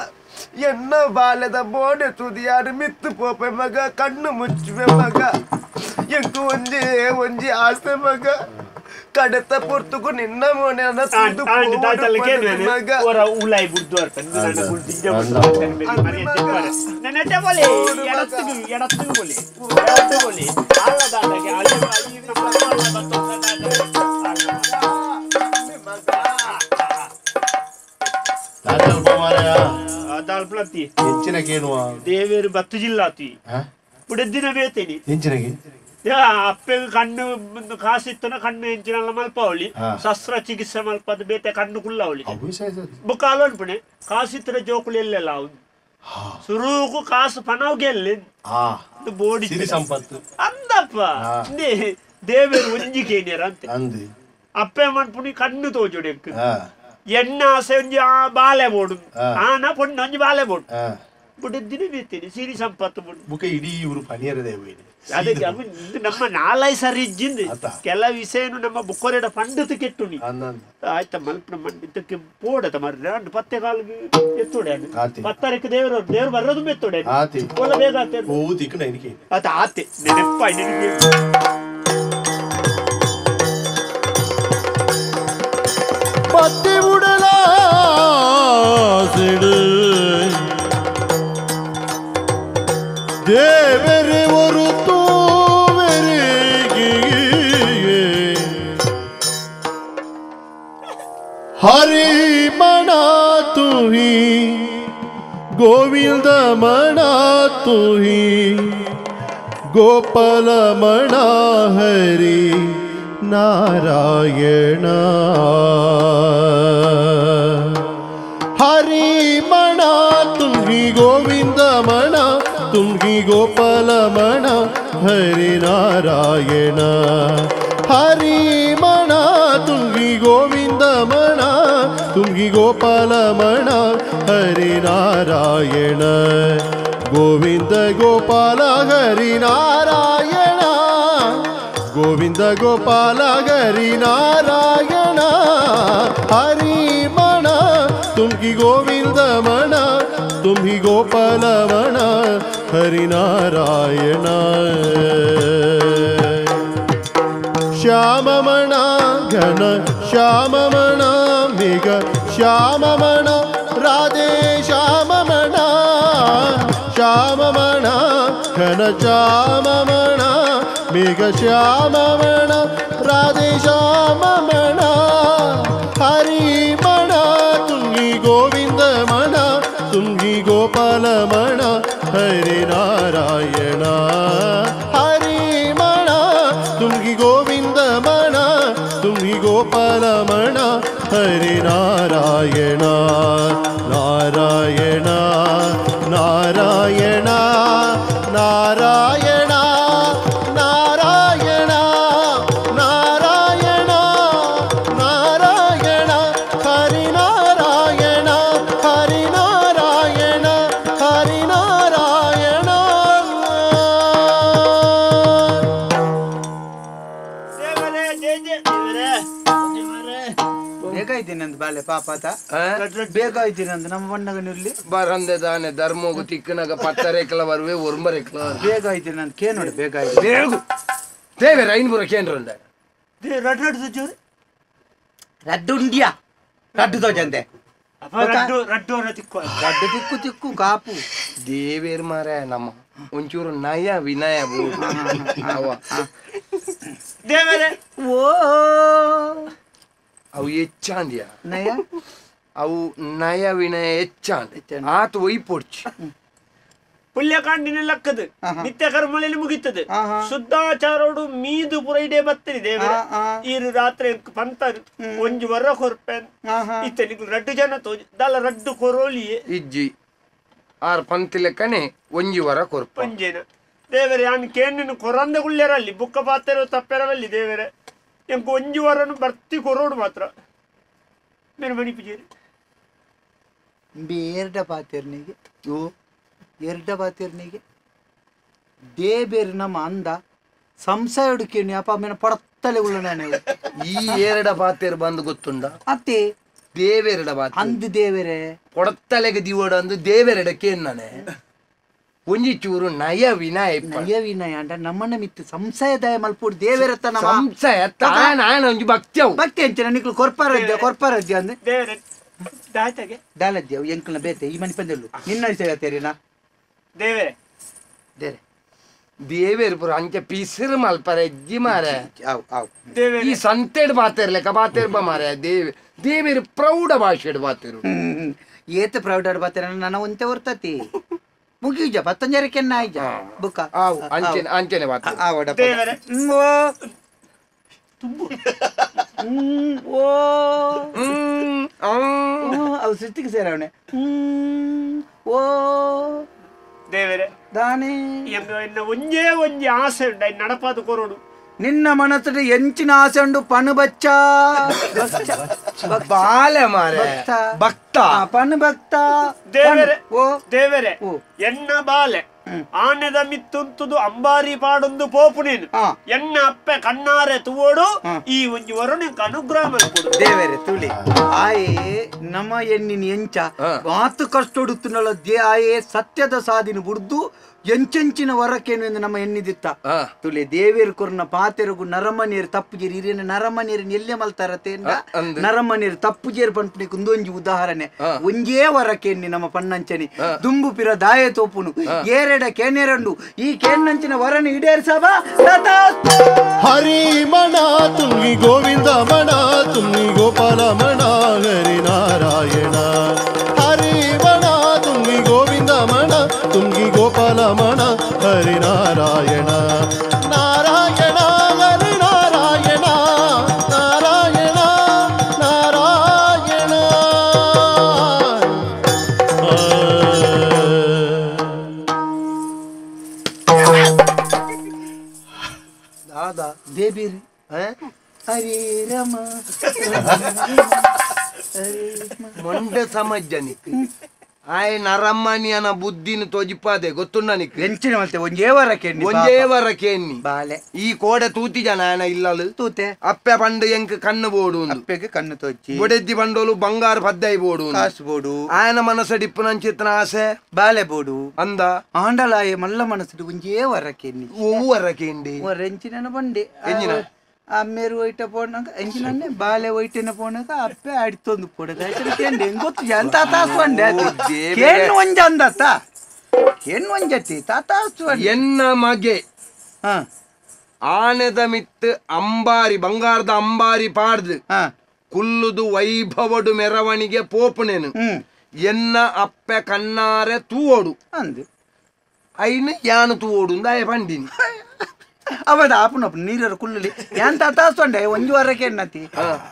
ಎನ್ನ ಬಾಲದ ಮೋನೆ ತುದಿಯಾಡು ಮಿತ್ತು ಪೋಪೆ ಮಗ ಕಣ್ಣು ಮುಚ್ಚುವೆ ಮಗ ಎಂಕು ಒಂಜಿ ಒಂಜಿ ಆಸೆ ಮಗ ಕಡತ ಪೊರ್ತುಗು ನಿನ್ನ ಮೋನೆ
ಉಲಾಯಿ ಬುಡ್ದು ದೇವೇರು ಬತ್ತು ಜಿಲ್ಲಾತಿ ಪುಡೆದ್ದಿನ ಬೇತೇನಿ ಅಪ್ಪೆ ಕಣ್ಣು ಕಾಸಿತ್ತನ ಕಣ್ಣು ಎಂಚಿನಲ್ಲ ಮಲ್ಪಾವಳಿ ಶಸ್ತ್ರ ಚಿಕಿತ್ಸೆ ಮಲ್ಪದ ಬೇತೆ ಕಣ್ಣು ಕುಲ್ಲವಳಿ ಬುಕ್ಕಾಲು ಅನ್ಪಣೆ ಕಾಸಿತ್ತಿನ ಜೋಕುಲು ಎಲ್ಲೆಲ್ಲ ಅವನು ಸುರುಕು ಕಾಸು ಪನವ್ಗೆ ಎಲ್ಲಿ ಬೋಡಿ
ಸಂಪತ್ತು
ಅಂದಪ್ಪ ದೇವೇರು ಒಂಜಿ ಕೇನಿಯರ ಅಂತೆ ಅಪ್ಪೆ ಮನ್ಪುಣಿ ಕಣ್ಣು ತೋಜುಡೆಕ್ ಎಣ್ಣ ಆಸೆ ಒಂಜಿ ಆ ಬಾಲೆ ಬೋಡು ಆನ ಪೊಣ್ಣು ಒಂಜಿ ಬಾಲೆ ಬೋಡು ಬುಡ್ದಿನ ಬೇತೇನೆ ಸಿರಿ ಸಂಪತ್ತು ಬುಡ್
ಬುಕ ಇಡೀ ಇವರು ಪನಿಯರದೇ
ಅದಕ್ಕೆ ನಮ್ಮ ನಾಲೈ ಸರಿ ಇಜ್ಜಿಂದು ಕೆಲ ವಿಷಯನು ನಮ್ಮ ಬುಕ್ಕೊರೆಡ ಪಂಡತು ಕೆಟ್ಟುನಿ ಆಯ್ತಾ ಮಲ್ಪನ ಮಂಡಿತಕ್ಕೆ ಪೋಡತ ಮರ್ರೆ ಅಂಡ್ ಪತ್ತೆ ಕಾಲಿಗೆ ಎತ್ತುಡೆ ಪತ್ತರಕ್ಕೆ ದೇವರು ದೇವರು ಬರೋದು ಎತ್ತುಡೆ ಒಲ ಬೇಗ ಆತೆ ಆತ ಆತೆ ನೆನಪ ನಿನಗೆ
ಪತ್ತಿ ಉಡಲ ಸಿಡು ದೇವರೇ ஒரு ತೂವೆರಿಗೆ ಹರಿ ಮಣ ತುಹಿ ಗೋವಿಂದ ಮಣ ತುಹಿ ಗೋಪಾಲ ಮಣ ಹರಿ ನಾರಾಯಣ ಹರಿ ಮಣ ತುಹಿ ಗೋವಿಂದ ಮಣ तुम्ही गोपाल मणा हरि नारायण हरि मणा तुम्ही गोविंद मणा तुम्ही गोपाल मणा हरि नारायण गोविंद गोपाल हरि नारायण गोविंद गोपाल हरि नारायण हरि मणा तुम्ही गोविंद मणा तुम्ही गोपाल मणा हरि नारायण श्याम मणा घन श्याम मणा मेघ श्याम मणा राधे श्याम मणा श्याम मणा घन श्याम मणा मेघ श्याम मणा राधे श्याम मणा हरि मणा तुम्ही गोविंद मणा तुम्ही गोपाल मणा हरि नारायण हरि मणा तुम्ही गोविंद मणा तुम्ही गोपाल मणा हरि नारायण नारायण नारायण नारायण नारायण नारायण नारायण हरि नारायण हरि नारायण हरि नारायण
ಬೇಕಾಯ್ತೀನಂದು ಬಾಲೆ ಪಾಪಾತ ಬೇಕಾಯ್ತೀನಂದು ನಮ್ಮ ಬಣ್ಣಗನಿರ್ಲಿ
ಬರಂದೆ ತಾನೆ ಧರ್ಮೋಗು ತಿಕ್ಕನಾಗ ಪತ್ತರೇಕಲ ಬರುವೆ ಒರ್ಮರೇಕಲ
ಬೇಕಾಯ್ತೀನಂದು ಕೇ ನೋಡಿ ಬೇಕಾಯ್ತು
ಬೇಗು ದೇವೇರ ಐನ್ಪುರ ಕೇಂದ್ರ ಉಂಡ
ರಡ್ ರಡ್ ಜೋರು
ರಡ್ಡು ಉಂಡಿಯಾ ರಡ್ಡು ತೋಜಂತೆ
ರಡ್ಡು ರಡ್ಡು ತಿಕ್ಕು
ರಡ್ಡು ತಿಕ್ಕು ತಿಕ್ಕು ಕಾಪು
ದೇವೇರ್ ಮಾರ ನಮ್ಮ ಒಂಚೂರು ನಯ ವಿನಯ
ದೇವರೇ
ಓ
ಅವು ಹೆಚ್ಚಾಂದ್ಯ
ನಯ
ಅವು ನಯ ವಿನಯ ಹೆಚ್ಚಾಂದ್ ಆತ ಒಯ್ಪೊಡ್ಚಿ
ಪುಲ್ಯಕಾಂಡಿನ ಲಕ್ಕದು ನಿತ್ಯ ಕರ್ಮಗಳಲ್ಲಿ ಮುಗಿತದೆ ಶುದ್ಧಾಚಾರೋಡು ಮೀದು ಪುರ ಇಡೇ ಬತ್ತರಿ ದೇವರೇ ಈರು ರಾತ್ರಿ ಪಂತ ಒಂಜಿ ವರ ಕೊರ್ಪೆನ್ ಇತ್ತೆ ನಿಕ್ಲು ರಡ್ಡು ಜನ ತೋಜಿ ದಾಲ ರಡ್ಡು ಕೊರೋಲಿಯೇ
ಇಜ್ಜಿ ಆರ್ ಪಂತಿ ಲೆಕ್ಕನೆ ಒಂಜಿ ವರ ಕೊರ್ಪ
ಒಂಜೇನ ದೇವರೇ ಯಾನ್ ಕೇಣಿನ ಕೊರಂದ ಗುಳ್ಳೆರಲ್ಲಿ ಬುಕ್ಕ ಪಾತೆರೋ ತಪ್ಪೆರವಲ್ಲಿ ದೇವರೇ ಎಂಕ್ ಒಂಜಿ ವರನು ಬರ್ತಿ ಕೊರೋಡು ಮಾತ್ರ ಮೇರೆ ಮಣಿಪುಜೇರಿ
ಬೇರ್ಡ ಪಾತೆರ್ನಿಗೆ ಓ ಎರಡ ಬಾತಿರ್ನಿಗೆ ದೇಬೇರು ನಮ್ಮ ಅಂದ ಸಂಶಯ ಹುಡುಕೇನಿ ಅಪ್ಪ ಆಮೇಲೆ ಪಡತ್ತಲೆ ಉಳ್ಳ ನಾನು
ಈ ಎರಡ ಬಾತೇರು ಬಂದು ಗೊತ್ತುಂಡ
ಅತ್ತೆ
ದೇವೆರಡ ಬಾತೆ
ಅಂದು ದೇವರೇ
ಪೊಡತ್ತಲೆಗೆ ದಿವಡ ಅಂದು ದೇವೆರಡಕ್ಕೆ ನಾನೆ ಒಂಜಿ ಚೂರು ನಯ ವಿನಯ
ನಯ ವಿನಯ ಅಂಡ ನಮ್ಮನ್ನ ಮಿತ್ತು ಸಂಶಯ ದಯ ಮಲ್ಪುಡು ದೇವೆರತ್ತ ನಮ್ಮ
ಸಂಶಯ ತಾನ ಒಂಜಿ ಭಕ್ತಿ ಅವು
ಭಕ್ತಿ ಅಂಚೆ ನಿಕ್ಲು ಕೊರ್ಪಾರದ್ಯ ಕೊರ್ಪಾರದ್ಯ ಅಂದ್ರೆ
ದೇವರೇ ದಾತಗೆ
ದಾಲದ್ಯ ಎಂಕಲ್ನ ಬೇತೆ ಈ ಮನಿ ಪಂದೆಲ್ಲು ನಿನ್ನ ವಿಷಯ ತೇರಿನಾ
ದೇವರೇ
ದೇರೆ
ದೇವೇರು ಪುರ ಅಂಚೆ ಪಿಸಿರು ಮಲ್ಪರೆ ಎಜ್ಜಿ ಮಾರೆ
ಆವ್ ಆವ್
ಈ ಸಂತೆಡ್ ಬಾತೇರ್ಲೆಕ್ಕ ಬಾತೇರ್ ಬ ಮಾರೆ ದೇವೆ ದೇವೇರು ಪ್ರೌಢ ಭಾಷೆಡ್ ಬಾತೇರು
ಏತ ಪ್ರೌಢ ಬಾತೇರ ನನ್ನ ಒಂತೆ ಹೊರ್ತತಿ ಮುಗಿಯುಜ ಪತ್ತಂಜರಕ್ಕೆ ಆಯ್ಜ ಬುಕ್ಕ
ಆವ್ ಅಂಚೆನೆ ಅಂಚೆನೆ ಬಾತೇರು
ಆವಡ
ದೇವರೇ
ಓ ಓ ಅವು ಸೃಷ್ಟಿಗೆ ಸೇರವಣೆ ಓ
ದೇವರೇ
ದಾನೆ
ಎನ್ನ ಒಂಜೇ ಒಂಜಿ ಆಸೆ ಉಂಟು ನಡಪಾದ ಕೊರೋಡು
ನಿನ್ನ ಮನಸ್ಸು ಎಂಚಿನ ಆಸೆ ಉಂಡು ಪಣು ಬಚ್ಚ
ಬಾಲೆ ಮಾರೆ ಭಕ್ತ
ಪಣು ಭಕ್ತ
ದೇವರೇ
ಓ
ದೇವರೇ ಎನ್ನ ಬಾಲೆ ಆನೆದ ಮಿತ್ತುಂತುದು ಅಂಬಾರಿ ಪಾಡೊಂದು ಪೋಪು ನೀನು ಎನ್ನ ಅಪ್ಪೆ ಕಣ್ಣಾರೆ ತುವೋಡು ಈ ಒಂಜಿ ವರ ನಿಂಗೆ ಅನುಗ್ರಹ ಮಲ್ಪೊಡು
ದೇವರೇ ತುಳಿ ಆಯೇ ನಮ್ಮ ಎನ್ನಿನ ಎಂಚ ಮಾತು ಕಷ್ಟೊಡುತ್ತುನಲ್ಲ they ಆಯೇ ಸತ್ಯದ ಸಾದಿನ ಬುಡ್ದು ಎಂಚೆಂಚಿನ ವರಕ್ಕೇನು ಎಂದು ನಮ್ಮ ಎನ್ನಿದಿತ್ತ ತುಳಿ ದೇವೇರು ಕೊರ್ನ ಪಾತೆರಗು ನರಮನಿಯರು ತಪ್ಪು ಜೇರು ಹಿರಿಯನ ನರಮನಿಯರು ಎಲ್ಲೆ ಮಲ್ತಾರತೆ ನರಮನಿಯರು ತಪ್ಪು ಜೇರು ಪಂಪನಿ ಕುಂದೊಂಜಿ ಉದಾಹರಣೆ ಒಂಜೇ ವರಕ್ಕೆ ಎನ್ನಿ ನಮ್ಮ ಪಣ್ಣಂಚನಿ ದುಂಬು ಪಿರ ದಾಯ ತೋಪುನು ಏರೆಡ ಕೇನೆರಂಡು ಈ ಕೇನ್ನಂಚಿನ ವರನು ಈಡೇರಿಸಬ
ಹರಿ ಮಣ ತುಂಗಿ ಗೋವಿಂದ ಮಣ ತುಂಗಿ ಗೋಪಾಲ ಮಣ ಹರಿ ನಾರಾಯಣ ಹರಿ ಮಣ ತುಂಗಿ ಗೋವಿಂದ ಮಣ ತುಂಗಿ ಗೋಪಾಲ ಮಣ ಹರಿ ನಾರಾಯಣ ನಾರಾಯಣ ಹರಿ ನಾರಾಯಣ ನಾರಾಯಣ ನಾರಾಯಣ
ದಾದಾ ದೇಬಿರಿ ಹರೇ ರಮ
ಮೊಂಡ ಸಮಜ್ಜನಿಕ್ ಆಯ್ ನರಮ್ಮನಿಯನ ಬುದ್ಧಿನ ತೋಜಿಪಾದೆ ಗೊತ್ತುಂಡ ನಿಕ್
ಎಂಚಿನ ಮಲ್ತೆ ಒಂಜೇ ವರಕ್ಕೆ
ಒಂಜೇ ವರಕ್ಕೆ ಎನ್ನಿ
ಬಾಲೆ
ಈ ಕೋಡೆ ತೂತಿ ಜನ ಆಯನ ಇಲ್ಲಲು
ತೂತೆ
ಅಪ್ಪೆ ಪಂಡು ಎಂಕ್ ಕಣ್ಣು ಬೋಡು
ಅಪ್ಪೆಗೆ ಕಣ್ಣು ತೋಚಿ
ಬೊಡೆದ್ದಿ ಬಂಡೋಲು ಬಂಗಾರ ಪದ್ದೈ ಬೋಡು
ಕಾಸು ಬೋಡು
ಆಯನ ಮನಸ್ಸಡಿಪ್ಪು ನಂಚಿತ್ತನ ಆಸೆ
ಬಾಲೆ ಬೋಡು
ಅಂದ
ಆಂಡಲಾಯ ಮಲ್ಲ ಮನಸ್ಸು ಒಂಜೇ ವರಕ್ಕೆ ಎನ್ನಿ
ಒವ್ವು ವರಕ್ಕೆ ಎಂಡಿ
ಎಂಚಿನ ಬಂಡೆ
ಎಂಜಿನ
ಅಮ್ಮೇರು ಒಯ್ಟ ಪೋಣಾಗ ಎಂಜಿನನ್ನೇ ಬಾಲೆ ಒಯ್ಟೆನ ಪೋಣಾಗ ಅಪ್ಪೆ ಅಡಿತೊಂದು ಪೋಡದ ಗೊತ್ತು ಎಂತ ತಾಸು ಅಂಡೆ ಕೇಣ್ಣು ಒಂಜ ಅಂದತ್ತ ಕೇಣ್ಣು ಒಂಜತಿ ತಾತಾಸು
ಎನ್ನ ಮಗೆ ಆನೆದ ಮಿತ್ತು ಅಂಬಾರಿ ಬಂಗಾರದ ಅಂಬಾರಿ ಪಾಡ್ದು ಕುಲ್ಲುದು ವೈಭವಡು ಮೆರವಣಿಗೆ ಪೋಪುನೇನು ಎನ್ನ ಅಪ್ಪೆ ಕಣ್ಣಾರೆ ತೂವೋಡು
ಅಂದು
ಐನು ಯಾನು ತೂವೋಡು ಅಂದ ಆಯ ಪಂಡಿನಿ
ಅವದ ಆಪುನ ನೀರರು ಕುಲ್ಲುಲಿ ಎಂತ ತಾಸೊಂಡೆ ಒಂಜಿ ವಾರಕ್ಕೆ ಎನ್ನತಿ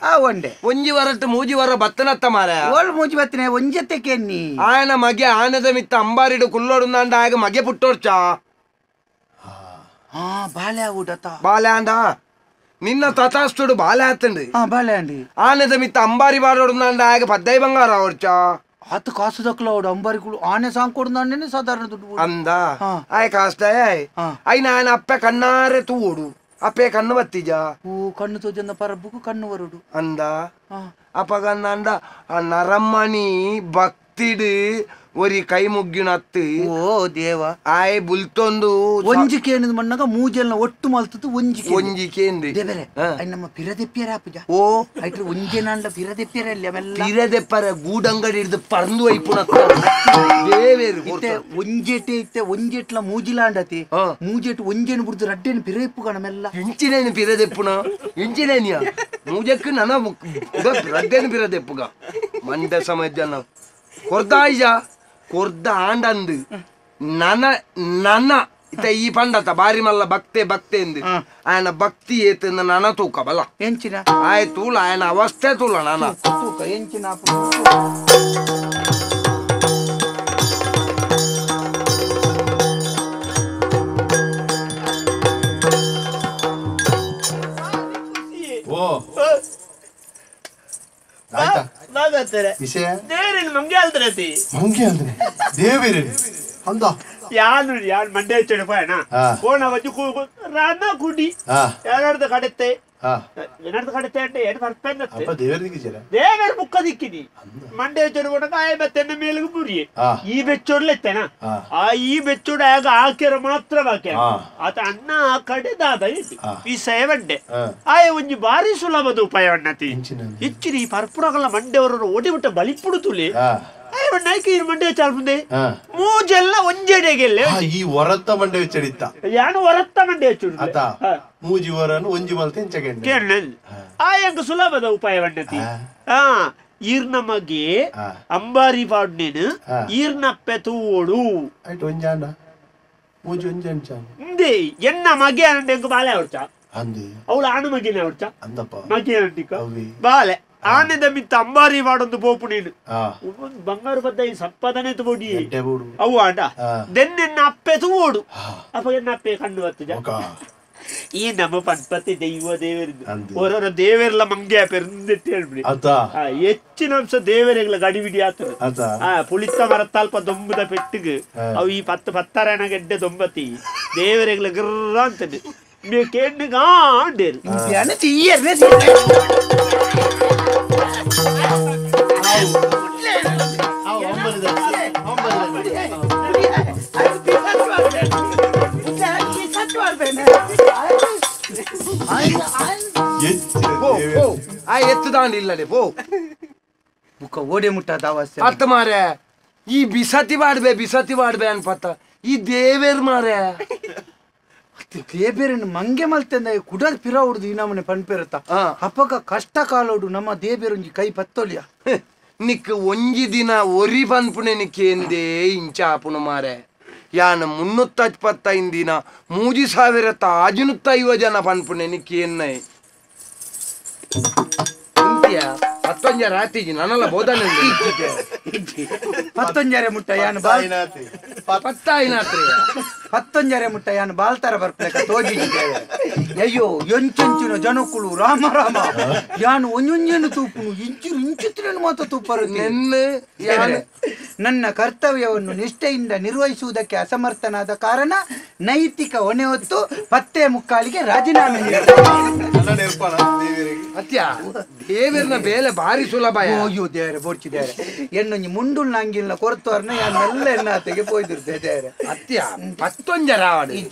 ಆ ಒಂಡೆ
ಒಂಜಿ ವಾರಟ್ಟು ಮೂಜಿ ವಾರ ಬತ್ತನತ್ತ ಮಾರ
ಓಳ್ ಮೂಜಿ ಬತ್ತನೆ ಒಂಜತ್ತೆ ಕೆನ್ನಿ
ಆಯನ ಮಗೆ ಆನದ ಮಿತ್ತ ಅಂಬಾರಿಡು ಕುಲ್ಲೋಡು ಆಗ ಮಗೆ ಪುಟ್ಟೋರ್ಚಾ
ಹಾ ಬಾಲೆ ಆವುಡತ
ಬಾಲೆ ಅಂಡ ನಿನ್ನ ತಥಾಸ್ತುಡು ಬಾಲೆ ಆತಂಡು
ಹಾ ಬಾಲೆ ಅಂಡಿ
ಆನದ ಮಿತ್ತ ಅಂಬಾರಿ ಬಾಡೋಡು ಆಗ ಪದ್ದೈ ಬಂಗಾರ ಅವರ್ಚಾ
ಆತ ಕಾಸು ದಕ್ಕಲ ಅವಡು ಅಂಬಾರಿಗಳು ಆನೆ ಸಾಂಗ್ ಕೊಡ್ದಾನೆ ಸಾಧಾರಣ ದುಡ್ಡು
ಅಂದ ಆಯ್ ಕಾಸ್ತಾಯ ಐನ ಆಯನ ಅಪ್ಪೆ ಕಣ್ಣಾರೆ ತೂಡು ಅಪ್ಪೆ ಕಣ್ಣು ಬತ್ತಿಜ
ಓ ಕಣ್ಣು ತೋಜಂದ ಪರಬ್ಬುಕು ಕಣ್ಣು ವರುಡು
ಅಂದ ಅಪಗಂದ ಆ ನರಮ್ಮನಿ ಭಕ್ತಿಡು ಒರಿ ಕೈ ಮುಗ್ಗಿನತ್ತು
ಓ ದೇವ
ಆಯ್ ಬುಲ್ತೊಂದು
ಒಂಜಿ ಕೇಂದ್ರ ಮಣ್ಣಗ ಮೂಜೆಲ್ನ ಒಟ್ಟು ಮಲ್ತದ್ದು ಒಂಜಿ
ಒಂಜಿ ಕೇಂದ್ರ
ದೇವರೇ ನಮ್ಮ ಪಿರದೆಪ್ಪಿಯರ ಪೂಜಾ
ಓ
ಐಟ್ರೆ ಒಂಜೆ ನಾಂಡ ಪಿರದೆಪ್ಪಿಯರ ಅಲ್ಲಿ ಅವೆಲ್ಲ
ಪಿರದೆಪ್ಪರ ಗೂಡಂಗಡಿ ಹಿಡಿದು ಪರಂದು ಐಪುಣ ದೇವೇರು
ಇತ್ತೆ ಒಂಜೆಟೆ ಇತ್ತೆ ಒಂಜೆಟ್ಲ ಮೂಜಿಲಾಂಡತಿ ಮೂಜೆಟ್ ಒಂಜೆನು ಬುಡ್ದು ರಡ್ಡೇನು ಪಿರೈಪು ಕಣಮೆಲ್ಲ
ಇಂಚಿನೇನು ಪಿರದೆಪ್ಪುನ ಇಂಚಿನೇನಿಯ ಮೂಜಕ್ಕೆ ನನ ರಡ್ಡೇನು ಪಿರದೆಪ್ಪುಗ ಮಂಡ ಸಮಯ ಜನ ಕೊರ್ದಾಯ್ಜ ಕೊರ್ದ ಆಂಡಂದು ನನ ನನ ಇತ್ತ ಈ ಪಂಡತ ಬಾರಿ ಮಲ್ಲ ಭಕ್ತೆ ಭಕ್ತೆ ಎಂದು ಆಯನ ಭಕ್ತಿ ಏತಂದ ನನ ತೂಕ ಬಲ
ಎಂಚಿನ
ಆಯ್ ತೂಲ ಆಯನ ಅವಸ್ಥೆ ತೂಲ ನನ
ತೂಕ ಎಂಚಿನ
ಓ
ಈ ಬೆಚ್ಚೋಡ್ಲೆತ್ತೇನ ಆ ಈ ಬೆಚ್ಚೋಡ ಆಗ ಆಕೆರ ಮಾತ್ರ ಬಾಕೆ ಆತ ಅಣ್ಣ ಆ ಕಡೆ ದಾದ ಈ ಸೇವಂಡೆ ಆಯ ಒಂಜಿ ಬಾರಿ ಸುಲಭದ ಉಪಾಯವಣ್ಣತಿ ಇಚ್ಚಿರಿ ಪರ್ಪುರಗಲ ಮಂಡೆವರನ್ನು ಓಡಿಬಿಟ್ಟ ಬಲಿಪುಡು ತುಲಿ ಮಂಡೆ ಚಾಲ್ಪುಂದೆ ಮೂಜೆಲ್ಲ ಒಂಜೆಡೆಗೆಲ್ಲ
ಈ ಹೊರತ್ತ ಮಂಡೆ വെച്ചെടുത്ത
ಯಾನು ಹೊರತ್ತ ಮಂಡೆ
ಅತ ಮೂಜಿ ಹೊರನು ಒಂಜಿ ಮಲ್ತೆ
ಕೇಳ ಆಯಂಗ ಸುಲಭದ ಉಪಾಯವಣ್ಣತಿ ಆ ಈರ್ನ ಮಗೆ ಅಂಬಾರಿ ಪಾಡ್ನೇನು ಈರ್ನಪ್ಪೆ ತೂವೋಡು
ಆಯ್ತು ಒಂಜಾಂಡ ಮೂಜಿ ಒಂಜೆಂಚ
ಇಂದೇ ಎನ್ನ ಮಗೆ ಅಂಡೆಂಗ ಬಾಲೆ ಅವರ್ಚ ಅವಳು ಆಣು ಮಗಿನ ಅವರ್ಚ ಮಗೆ ಅಂಟಿಕ ಬಾಲೆ ಆನೆದ ಮಿತ್ತ ಅಂಬಾರಿ ಮಾಡೊಂದು ಪೋಪು ನೀನು ಬಂಗಾರು ಬದ್ದ ಈ ಸಂಪಾದನೆ ತೋಡಿ ಅವು ಆಂಡ ದೆನ್ನೆನ್ನ ಅಪ್ಪೆ ತೂವೋಡು ಅಪ್ಪ ಎನ್ನ ಅಪ್ಪೆ ಕಣ್ಣು ಬತ್ತುಜ ಈ ನಮ್ಮ ಪನ್ಪತಿ ದೈವ ದೇವರಿದ್ದು ಓರೋರ ದೇವರೆಲ್ಲ ಮಂಗೆ ಪೆರಂದಿಟ್ಟು ಹೇಳ್ಬಿಡಿ ಹೆಚ್ಚಿನ ಅಂಶ ದೇವರೆಗಳ ಗಡಿಬಿಡಿ ಆತದ ಆ ಪುಳಿತ ಮರತಾಲ್ಪ ದೊಂಬುದ ಪೆಟ್ಟಿಗೆ ಅವು ಈ ಪತ್ತು ಪತ್ತಾರನ ಗೆಡ್ಡೆ ದೊಂಬತಿ ದೇವರೆಗಳ ಗಿರ್ರ ಅಂತಾನೆ ನೀವು ಕೇಂದ್ರ
ಎತ್ತುದಾಂಡಿಲ್ಲಡೆ ಪೋ
ಬುಕ್ಕ ಓಡೆ ಮುಟ್ಟಾದ ಅವಸ್ಥೆ
ಅತ್ತ ಮಾರೆ ಈ ಬಿಸತಿ ಬಾಡ್ಬೆ ಬಿಸತಿ ಬಾಡ್ಬೆ ಅನ್ಪತ್ತ ಈ ದೇವೇರ್ ಮಾರೆ
ದೇಬೇರನ್ನು ಮಂಗೆ ಮಲ್ತೆಂದ ಕುಡರ್ ಪಿರ ಹೊಡ್ದು ಈ ನಮ್ಮನೆ ಪನ್ಪೆರತ್ತ ಅಪ್ಪಗ ಕಷ್ಟ ಕಾಲೋಡು ನಮ್ಮ ದೇಬೇರೊಂಜಿ ಕೈ ಪತ್ತೊಲಿಯ
ನಿಕ್ ಒಂಜಿ ದಿನ ಒರಿ ಪನ್ಪುನೆ ನಿಕ್ಕೇಂದೇ ಇಂಚ ಆಪುಣ ಮಾರೆ ಯಾನ 325 ದಿನ 3550 ಜನ ಪನ್ಪುನೆ ನಿಕ್ಕೇನ್ನೈ ಪತ್ತೊಂಜ ರಾತಿಜಿ ನನ್ನಲ್ಲ ಬೋಧನೆ
ಪತ್ತೊಂಜರೆ ಮುಟ್ಟ ಯಾನು ಬಾಲ್
ಪತ್ತಾಯಿನಾತ್ರಿ
ಪತ್ತೊಂಜರೆ ಮುಟ್ಟ ಯಾನು ಬಾಲ್ತಾರ ಬರ್ಪಲೆಕ ತೋಜಿದ್ದೇವೆ ಅಯ್ಯೋ ಎಂಚೆಂಚಿನ ಜನಕ್ಕಳು ರಾಮ ರಾಮ ಯಾನು ಒಂಜೊಂಜೇನು ತೂಪುನು ಇಂಚು ಇಂಚುತ್ತಿನ ಮಾತ್ರ ತೂಪರು
ನೆನ್ನೆ
ನನ್ನ ಕರ್ತವ್ಯವನ್ನು ನಿಷ್ಠೆಯಿಂದ ನಿರ್ವಹಿಸುವುದಕ್ಕೆ ಅಸಮರ್ಥನಾದ ಕಾರಣ ನೈತಿಕ ಹೊಣೆ ಹೊತ್ತು ಪತ್ತೆ ಮುಕ್ಕಾಲಿಗೆ ರಾಜೀನಾಮೆ
ದೇವರನ್ನ ಬೇಲೆ ಭಾರಿ ಸುಲಭ
ಅಯ್ಯೋ ದೇವರೇ ಬೋಡ್ಚಿದ್ದಾರೆ ಎನ್ನೊಂಜಿ ಮುಂಡುಲ್ ನಂಗಿಲ್ಲ ಕೊರತವರ್ನ ಯಾನೆಲ್ಲ ಎನ್ನಾತೆಗೆ ಪೋಯ್ದಿರ್ತೆ ದೇವರೇ
ಅತ್ಯ ಪತ್ತೊಂಜರ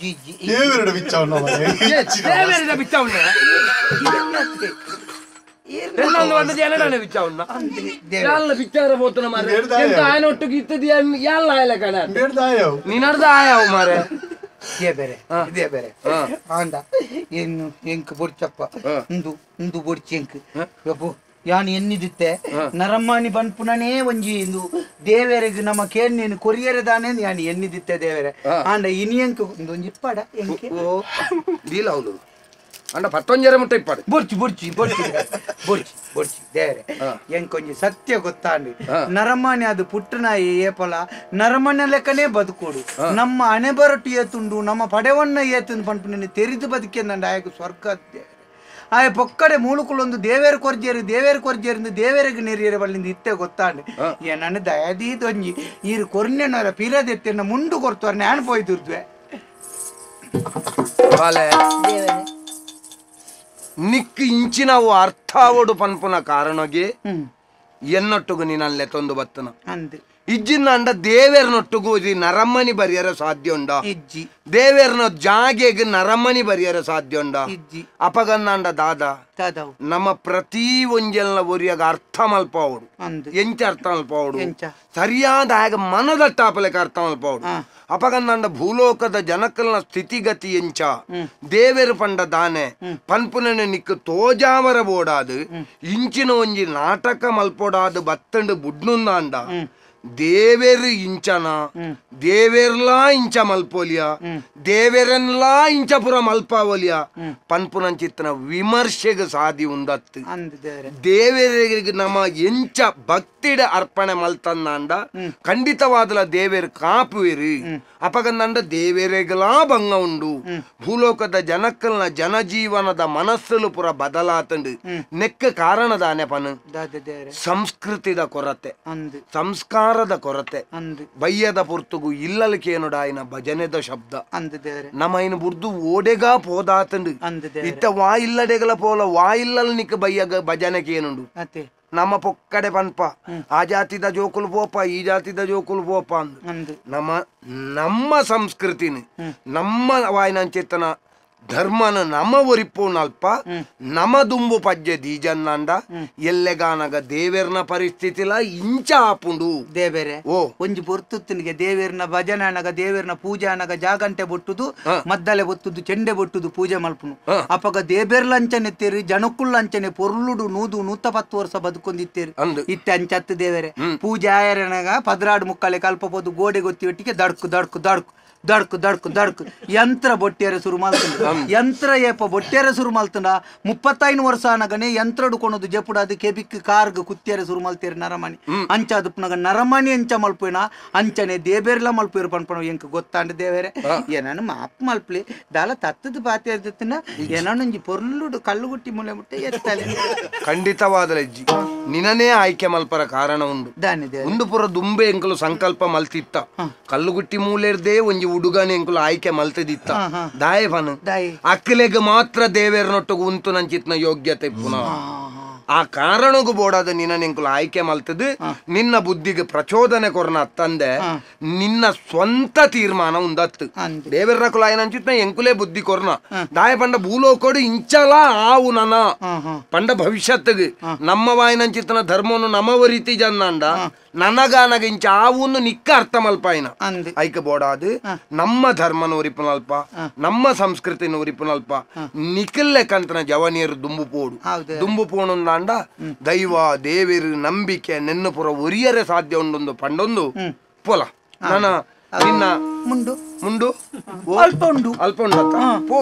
ದೇವರಡ ಬಿಚ್ಚವನ್ನ
ದೇವರಡ ಬಿಚ್ಚವನ್ನ
ಇದೇ ಬೇರೆ ಇದೇ ಬೇರೆ ಆಂಡ ಏನು ಎಂಕ್ ಬೊಡ್ಚಪ್ಪ ಇಂದು ಇಂದು ಬೊಡ್ಚಿ ಎಂಕ್ ಅಬ್ಬು ಯಾನು ಎನ್ನಿದಿತ್ತೆ ನರಮ್ಮಾನಿ ಬನ್ಪುನನೇ ಒಂಜಿ ಇಂದು ದೇವರಿಗೆ ನಮ್ಮ ಕೇಣ್ಣೇನು ಕೊರಿಯರೆ ದಾನೆ ಯಾನು ಎನ್ನಿದಿತ್ತೆ ದೇವರೇ ಆಂಡ ಇನಿ ಎಂಕ್ ಒಂಜಿ ಇಪ್ಪಾಡ ಎಂಕೆ
ಓ ದೀಲ ಹೌದು ಅಂಡ ಪತ್ತೊಂಜರೆ ಮುಟ್ಟ ಇಪ್ಪಾಡು
ಬೊಡ್ಚಿ ಬೊಡ್ಚಿ ಬೊಡ್ಚಿ ಬೊಡ್ಚಿ ಬೊಡ್ಚಿ ದೇವರೇ ಎಂಕೊಂಜಿ ಸತ್ಯ ಗೊತ್ತಾಂಡಿ ನರಮಾನಿ ಅದು ಪುಟ್ಟನಾಯಿ ಏಪಲ ನರಮನೆ ಲೆಕ್ಕನೇ ಬದುಕೋಡು ನಮ್ಮ ಹಣೆ ಬರಟು ಏತುಂಡು ನಮ್ಮ ಪಡೆವನ್ನ ಏತುಂಡು ಪಂಪು ತೆರಿದು ಬದುಕೆ ಆಯకు ಸ್ವರ್ಗ ಆಯ ಪೊಕ್ಕಡೆ ಮೂಲಕುಲೊಂದು ದೇವೇರು ಕೊರ್ಜೇರು ದೇವೇರು ಕೊರ್ಜೇರಿಂದ ದೇವೇರಿಗೆ ನೆರಿಯರೆ ಬಲ್ಲಿಂದ ಇತ್ತೆ ಗೊತ್ತಾಂಡಿ ಏನನ್ನ ದಯದೀದೊಂಜಿ ಈರು ಕೊರ್ನೆನವರ ಪಿರದೆತ್ತೆನ್ನ ಮುಂಡು ಕೊರ್ತವ್ರ ನಾನು ಪೋಯ್ದುರ್ದ್ವೆ
ಬಾಲೆ ನಿಕ್ ಇಂಚಿನವು ಅರ್ಥ ಆವಡು ಪನ್ಪುನ ಕಾರಣಗೆ ಎನ್ನೊಟ್ಟುಗು ನೀನಲ್ಲೆ ತೊಂದು ಬತ್ತನ ಇಜ್ಜಿಂದ ದೇವೇರ್ನೊಟ್ಟುಗು ನರಮ್ಮನಿ ಬರಿಯರ ಸಾಧ್ಯ ಉಂಡ
ಇಜ್ಜಿ
ದೇವೇರ್ನ ಜಾಗೆಗೆ ನರಮ್ಮನಿ ಬರಿಯರ ಸಾಧ್ಯ ಉಂಡ
ಇಜ್ಜಿ
ಅಪಗನ್ನಾಂಡ ದಾದಾ ನಮ್ಮ ಪ್ರತಿ ಒಂಜೆಲ್ನ ಒರಿಯಾಗ ಅರ್ಥ ಮಲ್ಪಾವಡು ಎಂಚ ಅರ್ಥ ಮಲ್ಪಾವಡು ಸರಿಯಾದ ಆಗ ಮನದ ಟಾಪಲೆಕ ಅರ್ಥ ಮಲ್ಪಾವಡು ಅಪಗನ್ನಾಂಡ ಭೂಲೋಕದ ಜನಕಲ್ನ ಸ್ಥಿತಿಗತಿ ಎಂಚ ದೇವೇರು ಪಂಡ ದಾನೆ ಪನ್ಪುನನೆ ನಿಕ್ಕು ತೋಜಾವರ ಬೋಡಾದು ಇಂಚಿನ ಒಂಜಿ ನಾಟಕ ಮಲ್ಪೋಡಾದು ಬತ್ತಂಡು ಬುಡ್ನುಂದಾಂಡ ದೇವೇರು ಇಂಚನ ದೇವೇರ್ಲಾ ಇಂಚ ಮಲ್ಪೋಲಿಯ ದೇವೇರನ್ಲಾ ಇಂಚಪುರ ಮಲ್ಪಾವೋಲಿಯ ಪನ್ಪುನಂಚಿತ್ತನ ವಿಮರ್ಶೆಗೆ ಸಾಧಿ ಉಂದತ್ತು ದೇವೇರಿಗೆ ನಮ್ಮ ಎಂಚ ಭಕ್ತಿಡ ಅರ್ಪಣೆ ಮಲ್ತಂದಾಂಡ ಖಂಡಿತವಾದಲ ದೇವೇರು ಕಾಪುವೇರು ಅಪಗಂದಂಡ ದೇವೇರೆಗಲಾ ಭಂಗ ಉಂಡು ಭೂಲೋಕದ ಜನಕ್ಕಲ್ನ ಜನಜೀವನದ ಮನಸ್ಸಲು ಪುರ ಬದಲಾತಂಡು ನೆಕ್ಕ ಕಾರಣದಾನೆ ಪನು ಸಂಸ್ಕೃತಿದ ಕೊರತೆ ಸಂಸ್ಕಾರದ ಕೊರತೆ ಬಯ್ಯದ ಪೊರ್ತುಗು ಇಲ್ಲಲ್ಕೇನುಡಾಯಿನ ಭಜನೆದ ಶಬ್ದ ನಮ್ಮ ಇನ್ ಬುರ್ದು ಓಡೆಗ ಪೋದಾತಂಡು ಇತ್ತ ವಾ ಇಲ್ಲಡೆಗಲ ಪೋಲ ವಾ ಇಲ್ಲಲ್ ನಿಕ್ಕ ಬಯ್ಯಗ ಭಜನೆಕೇನುಂಡು ನಮ್ಮ ಪೊಕ್ಕಡೆ ಪನ್ಪ ಆ ಜಾತಿದ ಜೋಕುಲು ಪೋಪ ಈ ಜಾತಿದ ಜೋಕುಲು ಪೋಪ ಅಂದು ನಮ್ಮ ನಮ್ಮ ಸಂಸ್ಕೃತಿನ ನಮ್ಮ ವಾಯಿನಂಚೇತನ ಧರ್ಮನ ನಮ ಒರಿಪೋನಲ್ಪ ನಮ ದುಂಬು ಪಜ್ಜೆ ದೀಜನ್ನಾಂಡ ಎಲ್ಲೆಗಾನಗ ದೇವೇರ್ನ ಪರಿಸ್ಥಿತಿಲ ಇಂಚ ಆಪುಂಡು
ದೇವೇರೆ
ಓ
ಒಂಜಿ ಪೊರ್ತುತ್ತಿನಿಗೆ ದೇವೇರ್ನ ಭಜನೆ ಅನಗ ದೇವೇರ್ನ ಪೂಜೆ ಅನಗ ಜಾಗಂಟೆ ಬೊಟ್ಟುದು ಮದ್ದಲೆ ಬೊತ್ತುದು ಚೆಂಡೆ ಬೊಟ್ಟುದು ಪೂಜೆ ಮಲ್ಪುನು ಅಪಗ ದೇಬೇರ್ಲಂಚನೆ ತೇರಿ ಜನಕ್ಕುಲ್ಲಂಚನೆ ಪೊರ್ಲುಡು 100-110 ವರ್ಷ ಬದುಕೊಂದಿತ್ತೇರಿ ಇತ್ತೆ ಅಂಚತ್ತು ದೇವೇರೆ ಪೂಜೆ ಆಯರನಗ 14 ಮುಕ್ಕಾಲೆ ಕಲ್ಪ ಪೋದು ಗೋಡೆ ಗೊತ್ತಿ ಒಟ್ಟಿಗೆ ದಡ್ಕು ದಡ್ಕು ದಡ್ಕು ದಡ್ಕು ದಡ್ಕು ದಡ್ಕು ಯಂತ್ರ ಬೊಟ್ಟಿಯರ ಶುರು ಮಲ್ತುಂಡು ಯಂತ್ರ ಏಪ ಬೊಟ್ಟಿಯರ ಶುರು ಮಲ್ತುಂಡ 35 ವರ್ಷ ಅನಗನೆ ಯಂತ್ರಡು ಕೊನದು ಜಪುಡಾದು ಕೆಬಿಕ್ ಕಾರ್ಗ್ ಕುತ್ತಿಯರ ಶುರು ಮಲ್ತೇರು ನರಮಣಿ ಅಂಚಾದು ಪುನಗ ನರಮಣಿ ಅಂಚ ಮಲ್ಪುನ ಅಂಚನೆ ದೇಬೇರ್ಲ ಮಲ್ಪುರು ಪನ್ಪಣ ಎಂಕ್ ಗೊತ್ತಾಂಡ ದೇವೇರೆ ಏನಾನು ಮಾಪ್ ಮಲ್ಪಲಿ ದಾಲ ತತ್ತದ ಪಾತೆ ಏನಾನು ಪೊರ್ಲುಡು ಕಳ್ಳುಗುಟ್ಟಿ ಮುಲೆ ಮುಟ್ಟೆ ಎತ್ತಲೆ
ಖಂಡಿತವಾದ ಅಜ್ಜಿ ನಿನನೇ ಆಯ್ಕೆ ಮಲ್ಪರ ಕಾರಣ ಉಂಡು ಉಂಡು ಪುರ ದುಂಬೆ ಎಂಕಲು ಸಂಕಲ್ಪ ಮಲ್ತಿತ್ತ ಕಲ್ಲುಗುಟ್ಟಿ ಮೂಲೆರ್ದೇ ಒಂಜಿ ಹುಡುಗನ ಎಂಕುಲು ಆಯ್ಕೆ ಮಲ್ತದಿತ್ತ ದಾಯ ಪನು ಅಕ್ಕಲೆಗ್ ಮಾತ್ರ ದೇವೇರ್ನೊಟ್ಟುಗು ಉಂತು ನಂಚಿತ್ನ ಯೋಗ್ಯತೆ ಪುನಃ ಆ ಕಾರಣಗೂ ಬೋಡಾದ ನಿನ್ನ ಎಂಕುಲು ಆಯ್ಕೆ ಮಲ್ತದು ನಿನ್ನ ಬುದ್ಧಿಗೆ ಪ್ರಚೋದನೆ ಕೊರ್ನ ಅತ್ತಂದೆ ನಿನ್ನ ಸ್ವಂತ ತೀರ್ಮಾನ ಉಂದತ್ತು ದೇವೇರ್ನ ಕುಲ ಏನಂಚಿತ್ನ ಎಂಕುಲೇ ಬುದ್ಧಿ ಕೊರ್ನ ದಾಯ ಪಂಡ ಭೂಲೋಕೋಡು ಇಂಚಲ ಆವು ನನ ಪಂಡ ಭವಿಷ್ಯತ್ತಿಗೆ ನಮ್ಮ ವಾಯಿನಂಚಿತ್ನ ಧರ್ಮವನ್ನು ನಮವ ರೀತಿ ಜನ್ನಾಂಡ ನನಗಾನಗ ಇಂಚ ಆವುನ್ನು ನಿಕ್ಕ ಅರ್ಥ ಮಲ್ಪಾಯಿನ ಐಕ ಬೋಡಾದು ನಮ್ಮ ಧರ್ಮನ ಉರಿಪುನಲ್ಪ ನಮ್ಮ ಸಂಸ್ಕೃತಿನ ಉರಿಪುನಲ್ಪ ನಿಖಲ್ಲೆಕಂತನ ಜವನಿಯರು ದುಂಬು ಪೋಡು ದುಂಬು ಪೋಣುಂದಾಂಡ ದೈವ ದೇವಿರು ನಂಬಿಕೆ ನೆನ್ನುಪುರ ಒರಿಯರೆ ಸಾಧ್ಯ ಉಂಡೊಂದು ಪಂಡೊಂದು ಪೋಲ ನನ್ನ ನಿನ್ನ
ಮುಂಡು
ಮುಂಡು
ಅಲ್ಪ ಉಂಡು
ಅಲ್ಪ ಉಂಡು ಪೋ.